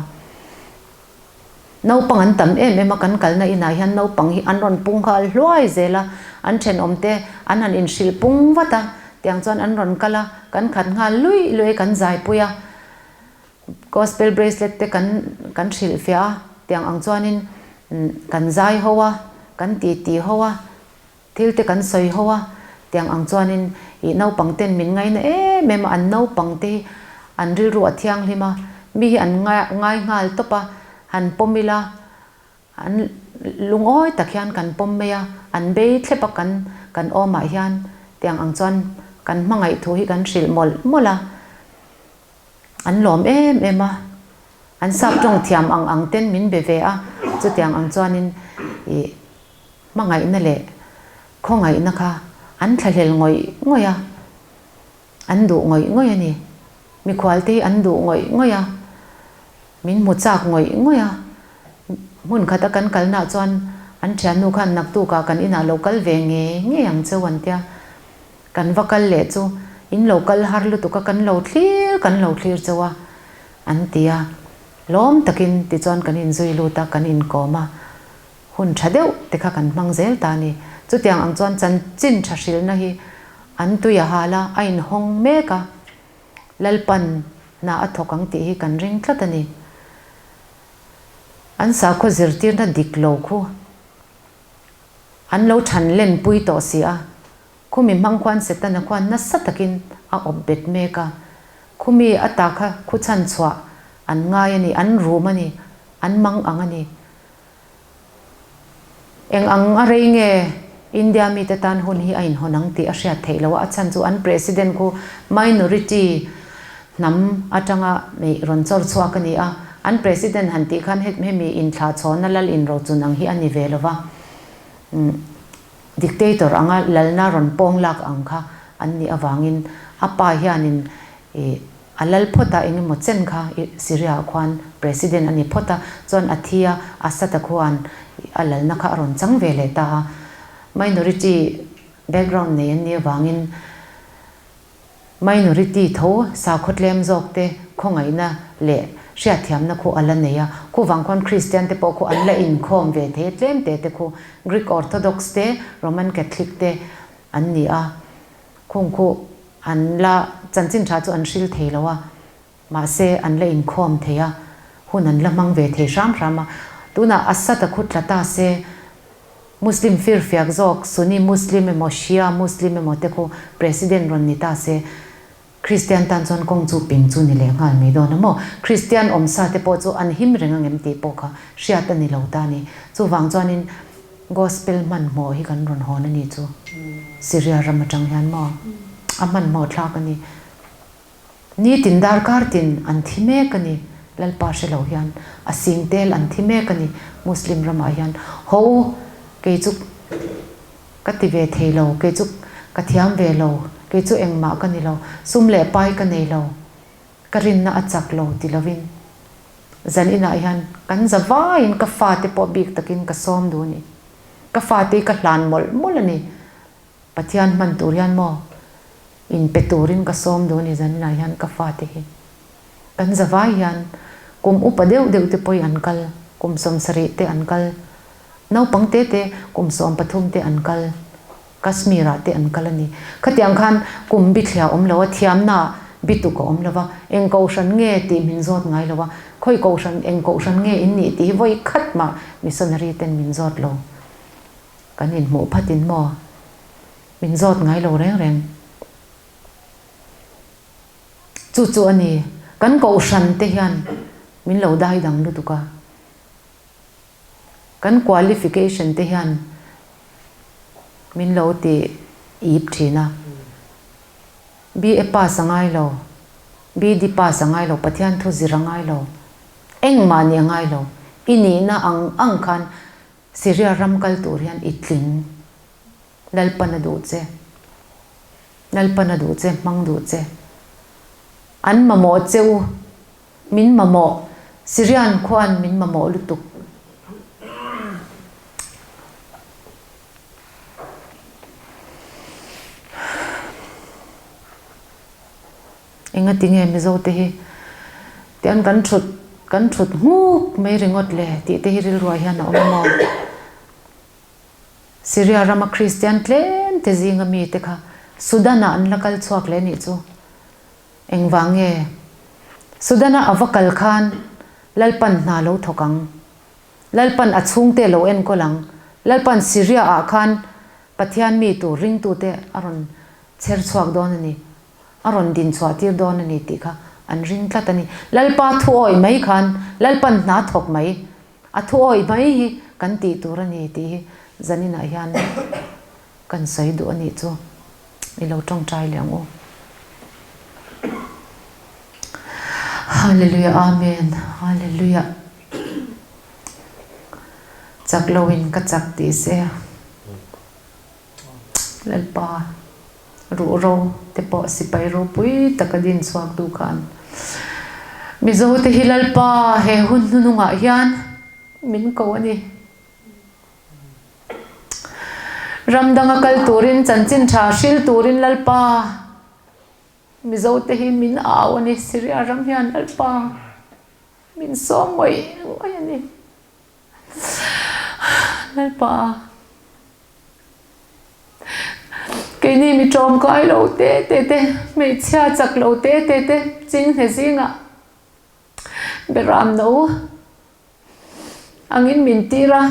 A: Naupang an tam em em a, kan kalna inah hian naupang hi an rawn pung nghal hluai zel a, an thenawmte an han inhrilh pung vat a, tiang chuan an rawn kal a, kan khat nghal luih luih kan zaipui a. Gospel bracelet te kan kan hrilhfiah a, tiang ang chuanin kan zai ho a, kan titi ho a, thil te kan sawi ho a, tiang ang chuanin ih naupang ten min ngaina em em a, an naupang te hi an rilru a thianghlim a, mi hi an ngai nghal tawp a, han pawm ila an lungawi tak hian kan pawm mai a, an bei thlep a kan kan awmah hian tiang ang chuan kan hmangaih thu hi kan hrilh mawlh mawlh a. An lawm em em a, an sap tawng thiam ang ang ten min be ve a, chutiang ang chuanin ih hmangaihna leh khawngaihna kha an thlahlel ngawih ngawih a, an duh ngawih ngawih a ni. Mikhual te hi an duh ngawih ngawih a, min hmu chak ngawih ngawih a, hmun khata kan kalnaah chuan an thiannu khan naktukah kan inah lo kal ve ngei ngei ang cheu an tia. Kan va kal leh chu in lo kal har lutuk a, kan lo thlir kan lo thlir chauh a, an ti a. Lawm takin tichuan kan inzui lut a, kan inkawm a, hun tha deuh te kha kan hmang zel ta a ni. Chutiang ang chuan chanchin tha hrilhna hi an tui a hal a, a inhawng mek a, Lalpan hna a thawk ang tih hi kan ring tlat a ni. An sakhaw zirtirna dik lo khu an lo than lenpui tawh si a, Khumi hmang khuan Setana khuan nasa takin a awp bet mek a. Khumi ata kha khu chhan chhuah an ngai a ni, an rum a ni, an mang ang a ni. Eng ang a rei nge India mite tan hun hi a inhawn ang tih a hriat theih loh a, a chhan chu an President khu minority hnam atanga rawn chawr chhuak a ni a. An President han tih khan hemi inthlahchhawnna lal inrochun ang hi a ni ve lo va. Dictator anga lalna rawn pawng lak ang kha an nih avangin a pa hianin ih a lal phawt a, engemaw chen kha ih Syria ah khuan President a ni phawt a, chuan a thi a, Assad a khuan a lalna kha a rawn chang ve leh ta a. Minority background nei an nih avangin Minority tho sakhaw tlem zawk te khawngaihna leh Hriatthiamna khu a la nei a, khuvang khuan Kristian te pawh khu an la inkhawm ve thei a, tlem te te khu Greek Orthodox te, Roman Catholic te an ni a, khung khu an la chanchin tha chu an hril thei lo a, mahse an la inkhawm thei a, hun an la hmang ve thei hram hram a. Tunah Assad a khu tla ta se, Muslim firfiak zawk Sunni Muslim emaw Shia Muslim emaw te khu President rawn ni ta se, Kristian tan chuan kawng chu ping chu ni leh nghal mai dawn a maw? Kristian awmsa te pawh chu an him reng angem tih pawh kha hriat a ni lo ta a ni. Chuvang chuanin Gospel hmanhmawh hi kan rawn hawn a ni chu. Syria ram atang hian maw? A hmanhmawh thlak a ni. Nitin darkar tin an thi mek a ni. Lalpa hre lo hian a sing tel an thi mek a ni Muslim ramah hian. Ho u, kei chu. Ka ti ve thei lo, kei chu ka thiam ve lo, kei chu engmah ka ni lo, sum leh pai ka nei lo, ka rinna a chak lo ti lovin zan inah hian kan za vaiin ka fate pawh bik takin ka sawm duh a ni. Ka fate hi ka hlan mawlh mawlh a ni. Pathian hman tur hian maw inpe turin ka sawm duh a ni zan inah hian ka fate hi. Kan za vai hian kum upa deuh deuh te pawhin an kal, kum 70 te an kal, Naupang te te kum 13 te an kal, Kashmir ah te an kal a ni. Khatiang khan kum bithliah a awm lo a, thiamna bituk a awm lo va, eng kohhran nge tih min zawt ngai lo a, khawi kohhran, eng kohhran nge in nih tih hi vawi khat mah missionary ten min zawt lo. Kan inhmuh phatin maw? Min zawt ngai lo reng reng. Chu chu a ni, kan kohhran te hian min lo dai dang lutuk a. Kan qualification te hian min lo ti ip thin a, BA pass a ngai lo, BD pass a ngai lo, Pathian thu zir a ngai lo, engmah nih a ngai lo, i nihna ang ang khan Syria ram kal tur hian i tling, Lalpan a duh che, Lalpan a duh che, hmang duh che, an mamawh che u. Min mamawh, Syrian khuan min mamawh lutuk. Engati nge Mizo te hi tian kan thut kan thut nghuk mai ringawt le tih te hi rilruah hian a awm maw? Syria rama Kristian tlem te zinga mi te kha Sudan ah an la kal chhuak leh nih chu. Engvang nge? Sudan-a a va kal khan Lalpan hna lo thawk ang. Lalpan a chhungte lo enkawl ang. Lalpan Syria-ah khan Pathian mi tur ringtute a rawn chher chhuak dawn a ni. A rawn din chhuah tir dawn a ni tih kha an ring tlat a ni. Lalpa thu awih mai khan Lalpan hna thawk mai. A thu awih mai hi kan tih tur a ni tih hi zaninah hian kan sawi duh a nih chu. I lo tawngtai leh ang u. Hallelujah Amen Hallelujah Chak lo in ka chak tih se Lalpa ruh ro te pawh sipai ropui taka din chhuak tu khan Mizo te hi Lalpa he hun hnunungah hian min ko a ni. Ram danga kal turin chanchin tha hril turin Lalpa Mizo te hi min au a ni. Syria ram hian Lalpa min sawm ngawih ngawih a ni. Lalpa keini mi tawmkai lo te te te, hmeichhia chak lo te te te chinghne zingah beram no Angin min tir a,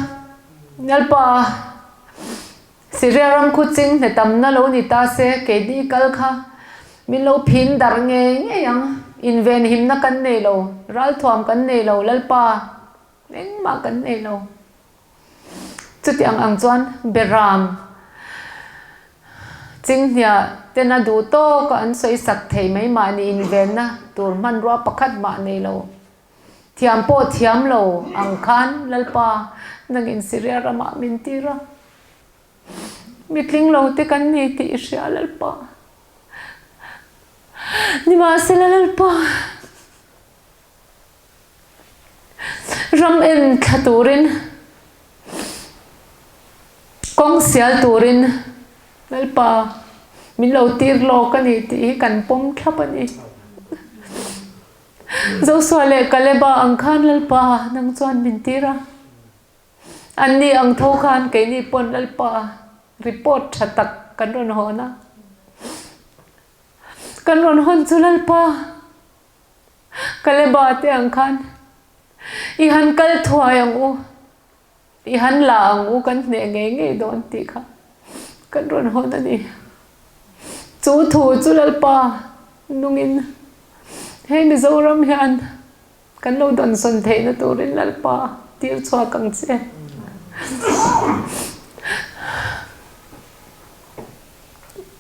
A: Lalpa, Syria ram khu ching hne tamna lo ni ta se, keini kal kha min lo phin darh ngei ngei ang, invenhimna kan nei lo, ralthuam kan nei lo, Lalpa, engmah kan nei lo. Chutiang ang chuan Beram Chinghnia tena duh tawka an sawi sak thei mai mahni invenna tur hmanrua pakhat mah nei lo. Thiam pawh thiam lo ang khan Lalpa nangin Syria ramah min tir a, mitling lo te kan ni tih i hria Lalpa. Nimahsela Lalpa, ram en thla turin, kawng sial turin Lalpa min lo tir lawk a ni tih hi kan pawm thlap a ni. Josua leh Kaleba ang khan Lalpa nang chuan min tir a. Anni ang tho khan keini pawn Lalpa report tha tak kan rawn hawn a. Kan rawn hawn chu Lalpa Kaleba te ang khan i han kal thuai ang u. I han la ang u kan hneh ngei ngei dawn tih kha kan rawn hawn a ni. Chu thu chu Lalpa nungin hei Mizoram hian kan lo dawnsawn theihna turin Lalpa tir chhuak ang che.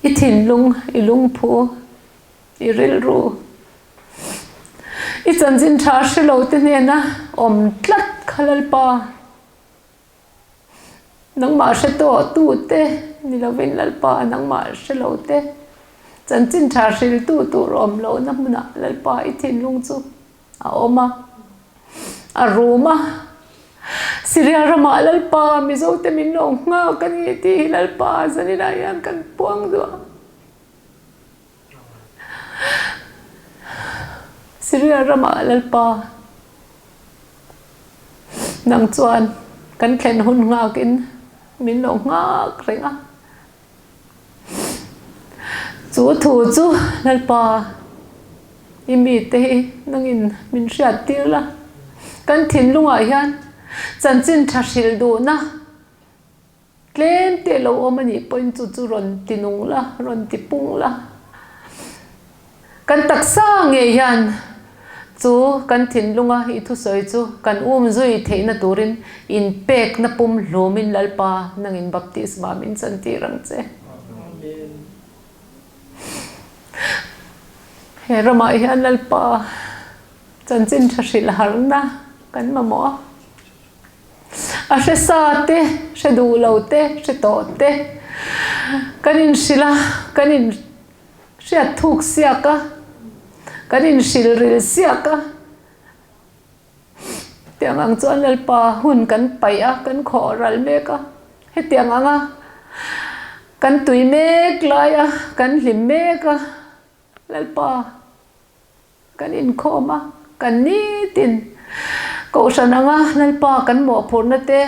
A: I thinlung, i lungphu, i rilru, I chanchin tha hre lo te hnena awm tlat kha Lalpa, nangmah hre tawh tu te ni lovin Lalpa nangmah hre lo te chanchin tha hriltu tur awm lohna hmunah Lalpa i thinlung chu a awm a, a rum a. Syria ramah Lalpa Mizo te min lo nghak a ni tih hi Lalpa zaninah hian kan puang duh a. Syria ramah Lalpa nang chuan kan thlen hun nghakin min lo nghak reng a. Chu thu chu Lalpa i mite hi nangin min hriat tir la. Kan thinlungah hian chanchin tha hrilh duhna Tlem te lo awm a nih pawhin chu chu rawn ti nung la, rawn ti pung la. Kan taksa ngei hian chu kan thinlunga i thusawi chu kan um zui theihna turin inpekna pum hlumin Lalpa nangin baptisma min chantir ang che. He ramah hian Lalpa chanchin tha hrilh harna kan mamawh a. A hre sa te, hre duh lo te, hre tawh te kan inhrilh a, kan in hriat thuk siak a, kan inhrilh ril siak a. Tiang ang chuan Lalpa hun kan paih a, kan khawh ral mek a. Hetiang anga kan tui mek lai a, kan hlim mek a Lalpa. Kan inkhawm a, kan nitin Kohhran anga Lalpa kan mawhphurhna te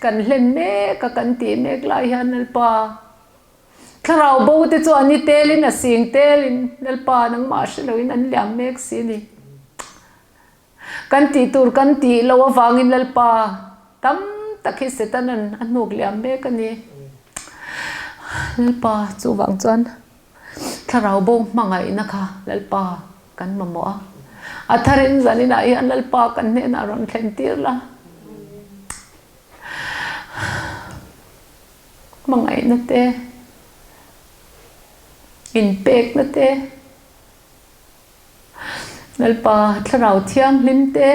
A: kan hlen mek a, kan tih mek lai hian Lalpa Thlarau bo te chu an i telin a sing telin Lalpa nangmah hre loin an liam mek si a ni. Kan tih tur kan tih loh avangin Lalpa tam tak hi Setanan a hnuk liam mek a ni. Lalpa chuvang chuan Thlarau bo hmangaihna kha Lalpa kan mamawh a, a tharin zaninah hian Lalpa kan hnenah rawn thlen tir la. Hmangaihna te, inpekna te, Lalpa Thlarau Thianghlim te,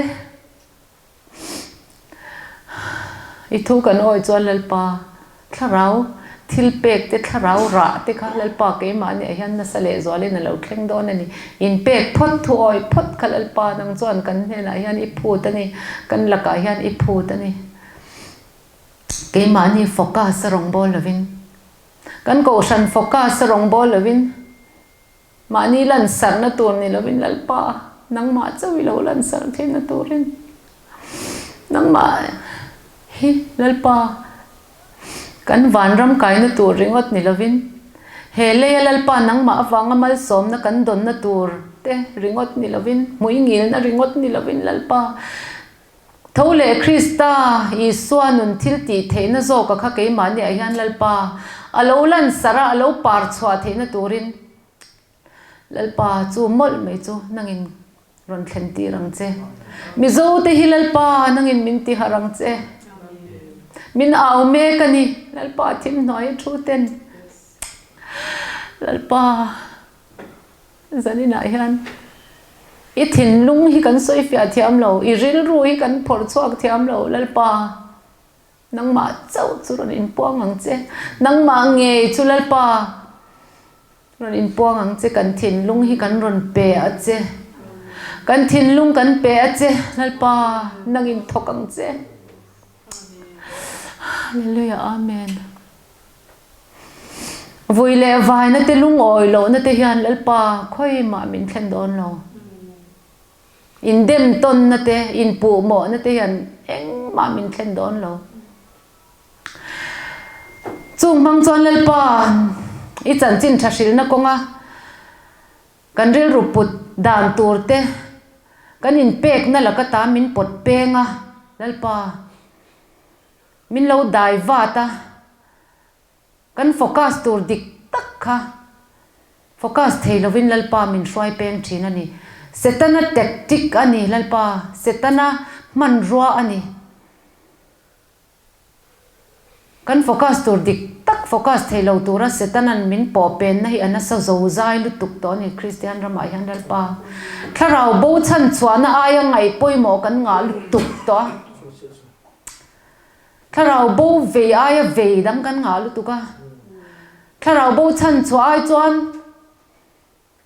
A: I thu kan awi chuan Lalpa thlarau thil pek te thlarau rah te kha Lalpa keimah nia hian nasa leh zualin a lo thleng dawn a ni. In pek phawt thu awi phawt kha Lalpa nang chuan kan hnenah hian i phut a ni, kan lakah hian i phut a ni. Keimahni focus a rawngbâwl lovin, kan kohhran focus a rawngbâwl lovin, Mahni lansarhna tur ni lovin Lalpa, nangmah chauh i lo lansarh theihna turin nangmah hi Lalpa kan vanram kaina tur ringawt ni lovin he leia Lalpa nangmah avanga malsawmna kan dawnna tur te ringawt ni lovin hmuingilna ringawt ni lovin Lalpa Tho leh Krista Isua nun thil tih theihna zawka kha keimahniah hian Lalpa a lo lansarh a, a lo par chhuah theihna turin Lalpa chu mawlh mai chu nangin rawn thlen tir ang che. Mizo te hi Lalpa nangin min ti harh ang che. Min au mek a ni Lalpa thim hnuai a thu ten. Lalpa. Zaninah hian i thinlung hi kan sawi fiah thiam lo, i rilru hi kan phawrh chhuak thiam lo, Lalpa, nangmah chauh chu rawn inpuang ang che, nangmah ngei chu Lalpa rawn inpuang ang che, kan thinlung hi kan rawn pe a che, kan thinlung kan pe a che, Lalpa, nang inthawk ang che. Hallelujah, Amen. Vui leh vaina te lungawi lohna te hian Lalpa khawi mah min thlen dawn lo. Indem tawnna te, inpuhmawhna te hian engmah min thlen dawn lo. Chung hmang chuan Lalpa i chanchin tha hrilhna kawnga kan rilru put dan tur te, kan inpekna laka ta min pawt peng a, Lalpa min lo dai vat a, kan focus tur dik tak kha focus thei lovin Lalpa min hruai peng thin a ni. Setana tactic a ni Lalpa, Setana hmanrua a ni. Kan focus tur dik tak focus thei lo tura Setanan min pawh penna hi a nasa zo zai lutuk tawh a ni Kristian ramah hian Lalpa thlarau bo chhan chhuahna aia ngaih pawimawh kan ngah lutuk tawh a, thlarau bo vei aia vei dang kan ngah lutuk a, thlarau bo chhan chhuah ai chuan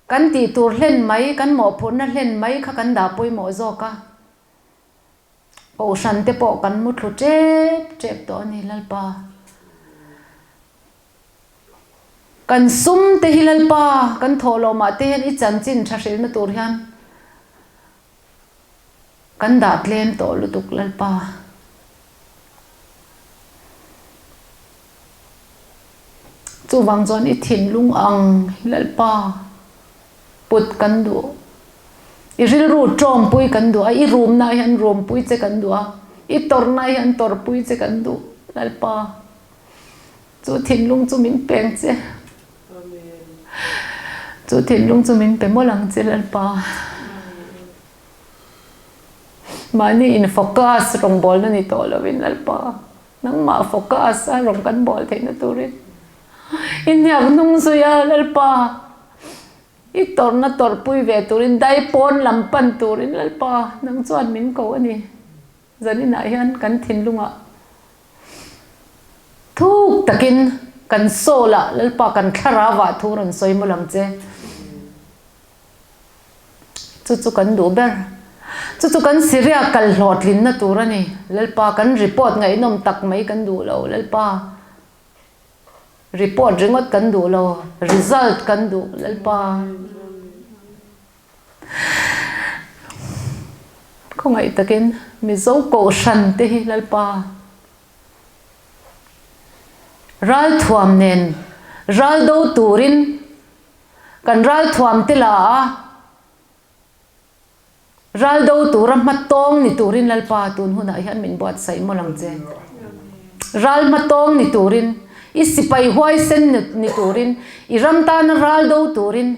A: kan tih tur hlen mai kan mawhphurhna hlen mai kha kan dah pawimawh zawk a. Kohhran te pawh kan mu thlu tep tep tawh a ni Lalpa. Kan sum te hi Lalpa kan thawh loh mah te hian i chanchin tha hrilhna tur hian kan dah tlem tawh lutuk Lalpa. Chuvang chuan i thinlung ang hi Lalpa. Put kan duh. I rilru tawmpui kan duh a, i rumna hian rumpui che kan duh a, i tawrhna hian tawrhpui che kan duh Lalpa. Chu thinlung chu min peng che. Chu thinlung chu min pe mawlh ang che Lalpa. Mahni in focus rawngbawlna ni tawh lovin Lalpa. Nangmah focus a rawng kan bawl theihna turin i hniak hnung zui a Lalpa i tawrhna tawrhpui ve turin dai pawn lam pan turin Lalpa nang chuan min ko a ni. Zaninah hian kan thinlungah thuk takin kan soul ah Lalpa kan thlarau ah thu rawn sawi mawlh ang che. Chu chu kan duh ber. Chu chu kan Syria kal hlawhtlinna tur a ni. Lalpa kan report ngaihnawm tak mai kan duh lo. Lalpa report ringawt kan duh lo. Result kan duh Lalpa. Khawngaih takin Mizo Kohhran te hi Lalpa ralthuam nen ral do turin Kan ralthuam te la a, ral do tura hmatawng ni turin Lalpa tun hunah hian min buatsaih mawlh ang che. Ral hmatawng ni turin, i sipai huaisen ni turin, i ram tana ral do turin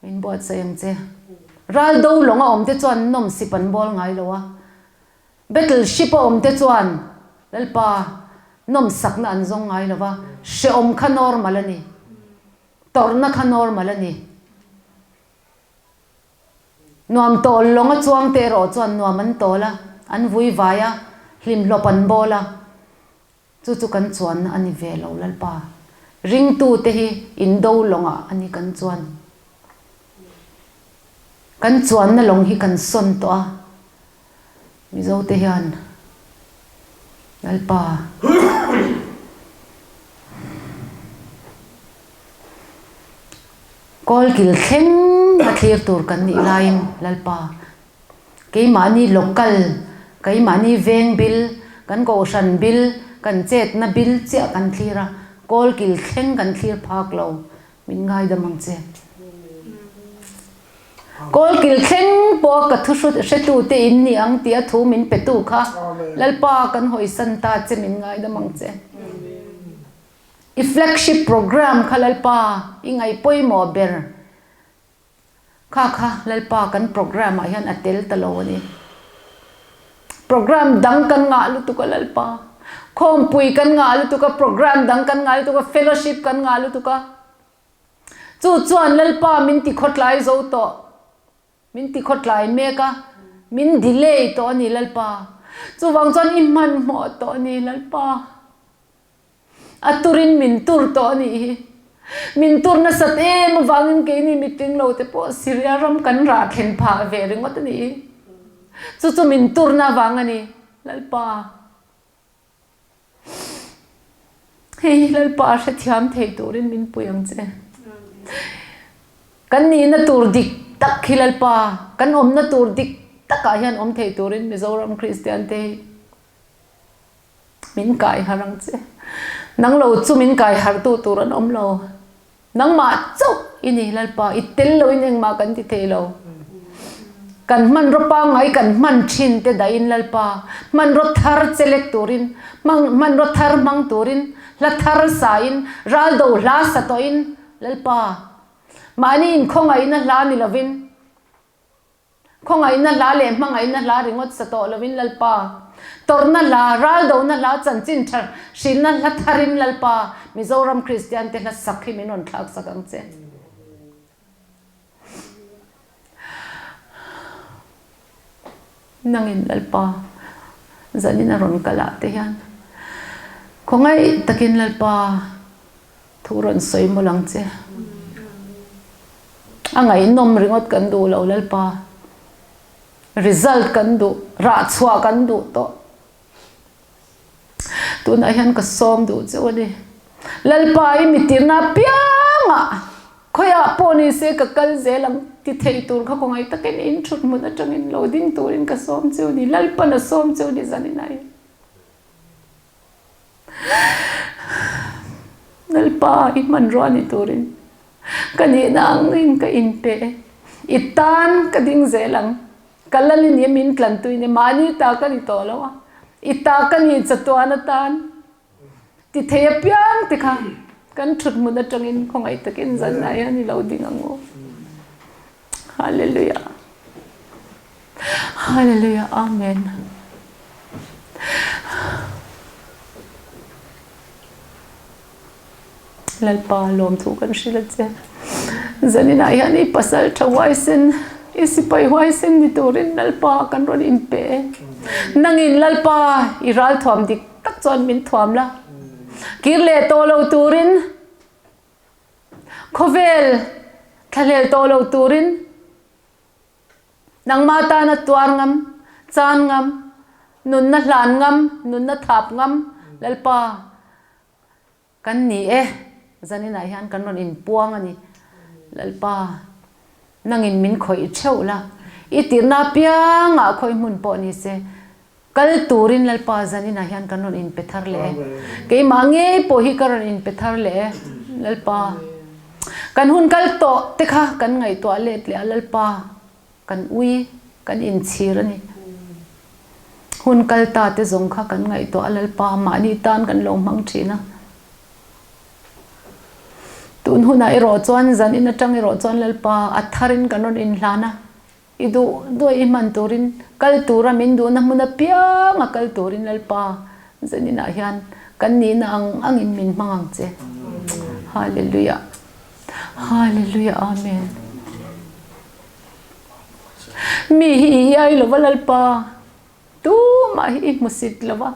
A: min buatsaih ang che. Ral do lawng a awm te chuan nawm sip an bawl ngai lo a, Battle ship a awm te chuan Lalpa nawmsakna an zawng ngai lo va, hrehawm kha normal a ni, tawrhna kha normal a ni. Nuam tawl lawng a chuang te erawh chuan nuam an tawl a, an vui vai a, hlimhlawp an bawl a, chu chu kan chuanna a ni ve lo Lalpa. Ringtute hi indo lawngah a ni kan chuan. Kan chuanna lawng hi kan sawn tawh a. Mizote hian Lalpa Kawlkil thleng a thlir tur kan nih laiin Lalpa keimahni local, keimahni veng bil, kan kohhran bil, kan chetna bil chiah kan thlir a, kawlkil thleng kan thlir phak lo min ngaidam ang che. Kawlkil thleng pawh ka thu hretute in ni ang tih a thu min petu kha Lalpa kan hawisan ta che min ngaidam ang che. I flagship program kha Lalpa i ngaih pawimawh ber kha kha Lalpa kan program ah hian a tel ta lo a ni. Program dang kan ngah lutuk a Lalpa. Khawmpui kan ngah lutuk a, program dang kan ngah lutuk a, fellowship kan ngah lutuk a. Chu chuan Lalpa min ti khawtlai zo tawh, min ti khawtlai mek a, min delay tawh a ni Lalpa. Chuvang chuan i hmanhmawh tawh a ni Lalpa. A turin min tur tawh a nih hi. Min tur nasat em avangin keini mitling lo te pawh Syria ram kan rah thlen phah ve ringawt a nih hi. Chu chu min turna avang a ni Lalpa. Hei Lalpa hrethiam thei turin min pui ang che. Kan nihna tur dik tak hi Lalpa. kan awmna tur dik takah hian awm thei turin Mizoram Kristian te hi min kai harh ang che. Nang lo chu min kai harhtu tur an awm lo. Nangmah chauh i ni Lalpa, i tel loin engmah kan ti thei lo. Kan hmanraw pangngai kan hman thin te dahin Lalpa, hmanraw thar chelek turin, hmanraw thar hmang turin, hla thar sain, raldo hla sa tawhin Lalpa, mahni inkhawngaihna hla ni lovin, Khawngaihna hla leh hmangaihna hla ringawt sa tawh lovin Lalpa, tawrhna hla, raldohna hla, chanchin tha hrilhna hla tharin Lalpa, Mizoram Kristiante hla sak hi min rawn thlak sak ang che. Nangin Lalpa, zanin a rawn kal ah te hian khawngaih takin Lalpa thu rawn sawi mawlh ang che. A ngaihnawm ringawt kan duh lo Lalpa. Result kan duh, rah chhuah kan duh tawh. Tunah hian ka sawm duh cheu a ni. Lalpa i mitirna apiangah khawiah pawh ni se ka kal zel ang ti thei tur kha khawngaih takin in thut hmun atangin lo ding turin ka sawm cheu a ni. Lalpan a sawm cheu a ni zaninah hian. Lalpa i hmanrua ni turin ka nihna angin ka inpe e. I tan ka ding zel ang. Ka lal i ni min tlantu i ni. Mahni ta ka ni tawh lo a. I ta ka ni chatuan atan ti thei apiang te kha kan thut hmun atangin khawngaih takin zanah hian i lo ding ang u. Hallelujah. Hallelujah Amen. Lalpa lawmthu kan hrilh a che. Zaninah hian i pasal tha huaisen, i sipai huaisen ni turin Lalpa kan rawn inpe e. Nangin Lalpa i ralthuam dik tak chuan min thuam la. Kir leh tawh lo turin Khawvel thlahlel tawh lo turin nangmah tana tuar ngam, chan ngam, nunna hlan ngam, nunna thap ngam Lalpa kan ni e. Zaninah hian kan rawn inpuang a ni. Lalpa nangin min khawih theuh la, i tirhna apiangah khawi hmun pawh ni se Kal turin Lalpa zan inah hian kan rawn inpe thar leh e. Keimah ngei pawh hi ka rawn inpe thar leh e. Lalpa, kan hun kal tawh te kha kan ngaihtuah let leh a, Lalpa, kan ui, kan inchhir a ni. Hun kal ta te zawng kha kan ngaihtuah a, Lalpa, mahni tan kan lo hmang thin a. Tun hunah erawh chuan, zan in atang erawh chuan Lalpa, a tharin kan rawn inhlan a. I duh duai i hman turin kal tura min duhna hmun apiang a kal turin Lalpa zaninah hian kan nihna ang angin min hmang ang che. Hallelujah. Hallelujah. Amen. Mi hi i iai lova Lalpa, tumah hi i hmusit lova,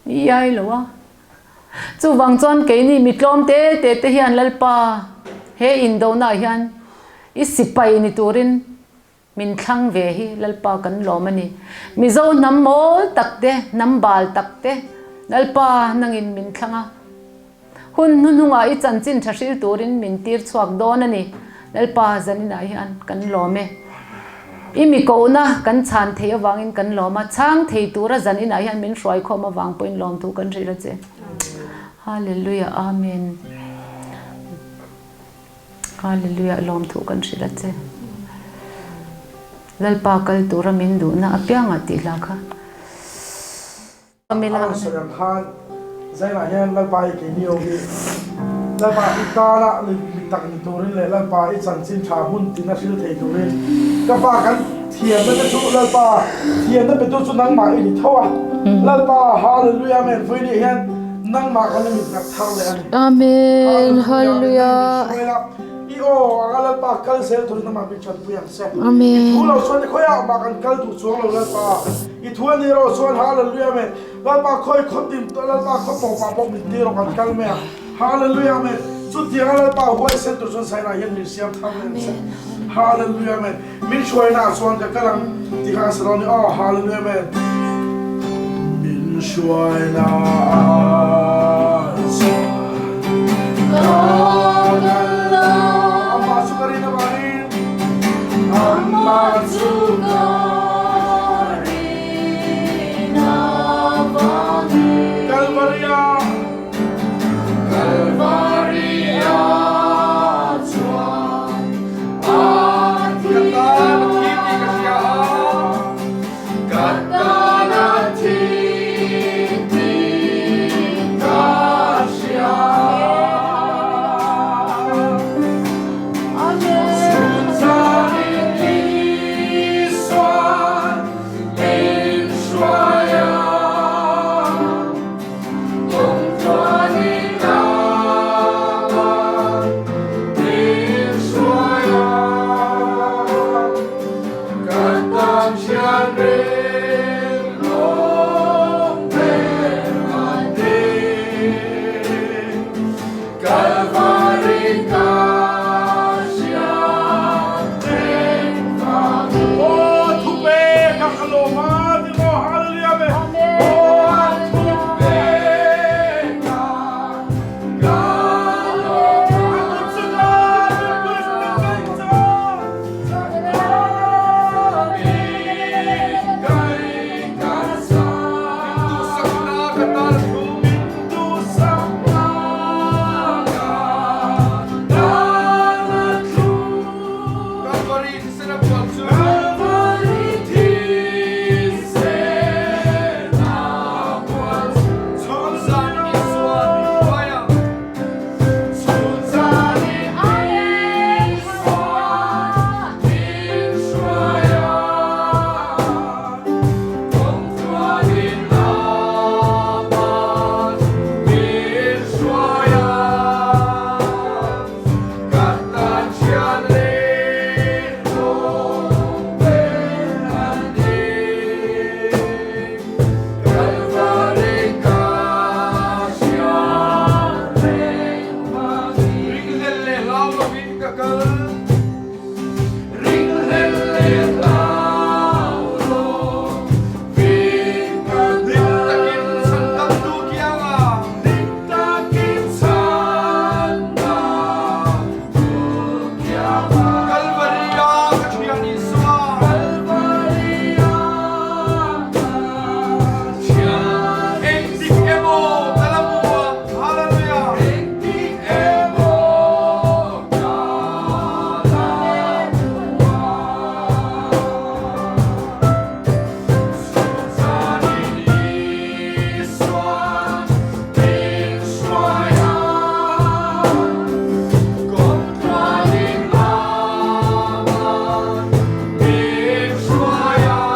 A: i iai lo a. Chuvang chuan keini mi tlawm te te te hian Lalpa he indona hian i sipai ni turin min thlang ve hi Lalpa kan lawm a ni. Mizo hnam mawl tak te, hnam bal tak te Lalpa nangin min thlang a. Hun hnuhnungah i chanchin tha hril turin min tir chhuak dawn a ni. Lalpa zaninah hian kan lawm e. I mi kohna kan chhan thei avangin kan lawm a, chhang thei tura zaninah hian min hruai khawm avang pawhin lawmthu kan hrilh a che. Hallelujah Amen. Hallelujah lawmthu kan hrilh a che. Lalpa kal tura min duhna apiangah tih hla kha.
B: A rawn sawi ang khan Zainah hian Lalpa i keini ho hi Lalpa i tana mi tak ni turin leh Lalpa i chanchin tha hmun tina hril thei turin ka pa kan thiamna te chu Lalpa thiamna petu chu nangmah i ni tho a Lalpa Hallelujah Amen Vawiin hian nangmah kan la mitnghat thar leh a ni
A: Amen Hallelujah
B: I aw anga Lalpa kal zel turin nangmah min tanpui ang che I thu lo chuan i khawiah mah kan kal duh chuang lo Lalpa I thu a ni erawh chuan Hallelujah Amen Lalpa khawi khaw dim tawh Lalpa khaw tawpah pawh min ti rawh kan kal mai a Hallelujah Amen Chutianga Lalpa huaisen tur chuan Sainah hian min siam thar leh ang che Hallelujah Amen Min hruaina ah chuan ka kal ang ti kha ka sa dawn ni aw Hallelujah Amen Min hruaina ah chuan ka kal ang Amah chu ka rin avangin. Amah chu ka rin avangin. Kalvaria. Kalvaria chuan a thi
C: Ka tan a thi tih ka hria a. Ka tan a thi tih ka hria. Chhunzanin Isuan min hruai a, kawngtluanin Amah min hruai a. Kan tan thian rinawm ber a ni. Kalvari ka hriat reng vangin.
B: Aw thupe ka ka lawm a ti maw Hallelujah amen. Aw thupe ka ka lawm a. A kut saka mipui min kaih chang.
C: Ringhlel leh hlau lovin ka kal. Ringhlel leh hlau lovin ka kal. Hlim takin chhan dam tu kianga. Hlim takin chhan dam tu kianga. Kalvaria ka thian Isua. Kalvaria ka thian. Engtik emaw ka la hmu ang. Hallelujah! Engtik emaw ka la hmu ang. Chhunzanin Isuan min hruai ang. Kawngtluanin Aman min hruai ang.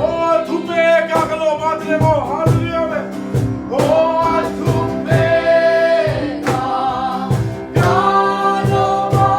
B: Aw thupe ka ka lawm a ti le maw Hallelujah amen. Aw thupe ka ka lawm a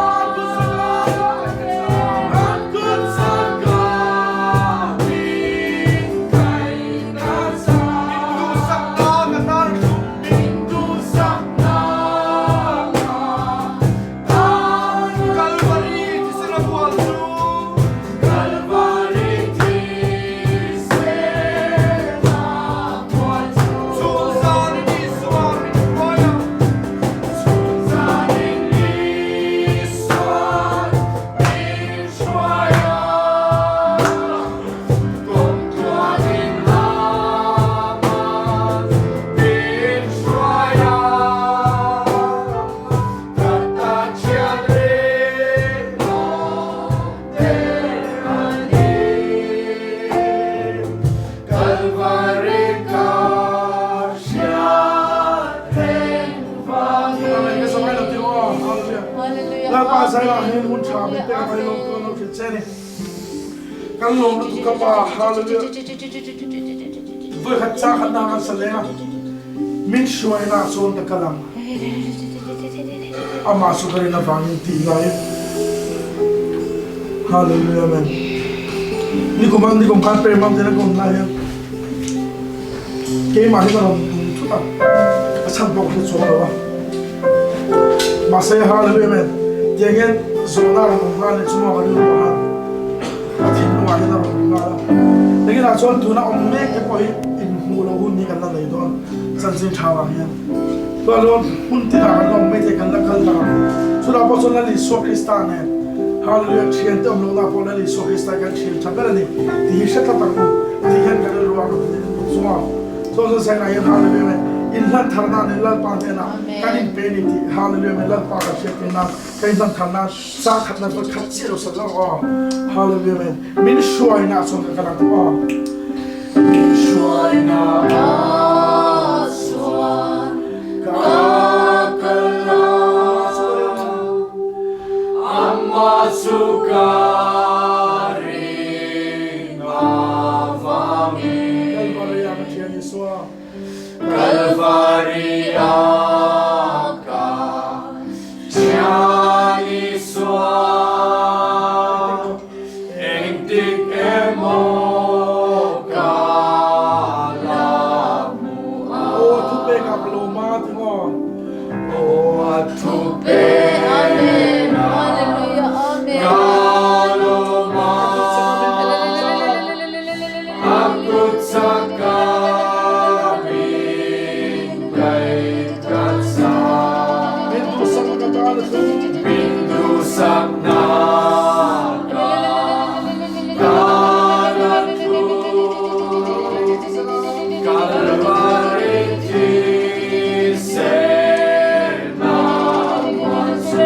B: Lalpa zai ah hin hun tha min pek a lawm tu lo hrilh che ni. Kan lawm lutuk ka pa hallelujah. Voi khat cha khat na kan sa leng a. Min hruai na chuan ka kal ang. Amah chu ka rin avangin tih lai. Hallelujah amen. Nikum ah nikum khan prayer mountain a ka um lai hian keimah hi ka rawn tum thut a. A chhan pawh ka hre chuang lo a. Mahse hallelujah amen. Tiang hian Zawhna a rawn awm nghal leh chu maw ka rilru ah khan ka thinlungah hian a rawn awm nghal a. Nakinah chuan tuna awm mek te pawh hi inhmuh loh hun hi kan la nei dawn chanchin tha vang hian. Chuan chuan hmun tinah kan la awm maithei kan la kal tak ang. Chutah pawh chuan Lal Isua Krista nen Hallelujah thiante awm lohna pawh Lal Isua Krista hi kan thian tha ber a ni tih hi hre tlat ang u tih hian ka rilru a rawn chu maw. Chuan chuan Zaina hian Hallelujah men inhlan tharna nen Lalpa hnenah kan inpe a ni tih Hallelujah men Lalpa kan hriat theih nan ka inhlan tharna chang khat nan chuan khat chiah lo sat lo aw Hallelujah men min hruaina ah chuan ka kal ang tih aw min hruaina ah chuan ka kal ang
C: Amah chu ka ring avangin.
B: Kalvaria ka Thian Isua.
C: Kalvaria ka Thian Isua. Engtik emaw ka la hmu ang.
B: Aw thupek ah ka lawm a ti maw?
C: Aw thupek ah ka lawm a. A kut chak a min kaih ka chak.
B: Min duhsak na ka la thu.
C: Min duhsak na ka la thu. Kalvari thisen a muan chu.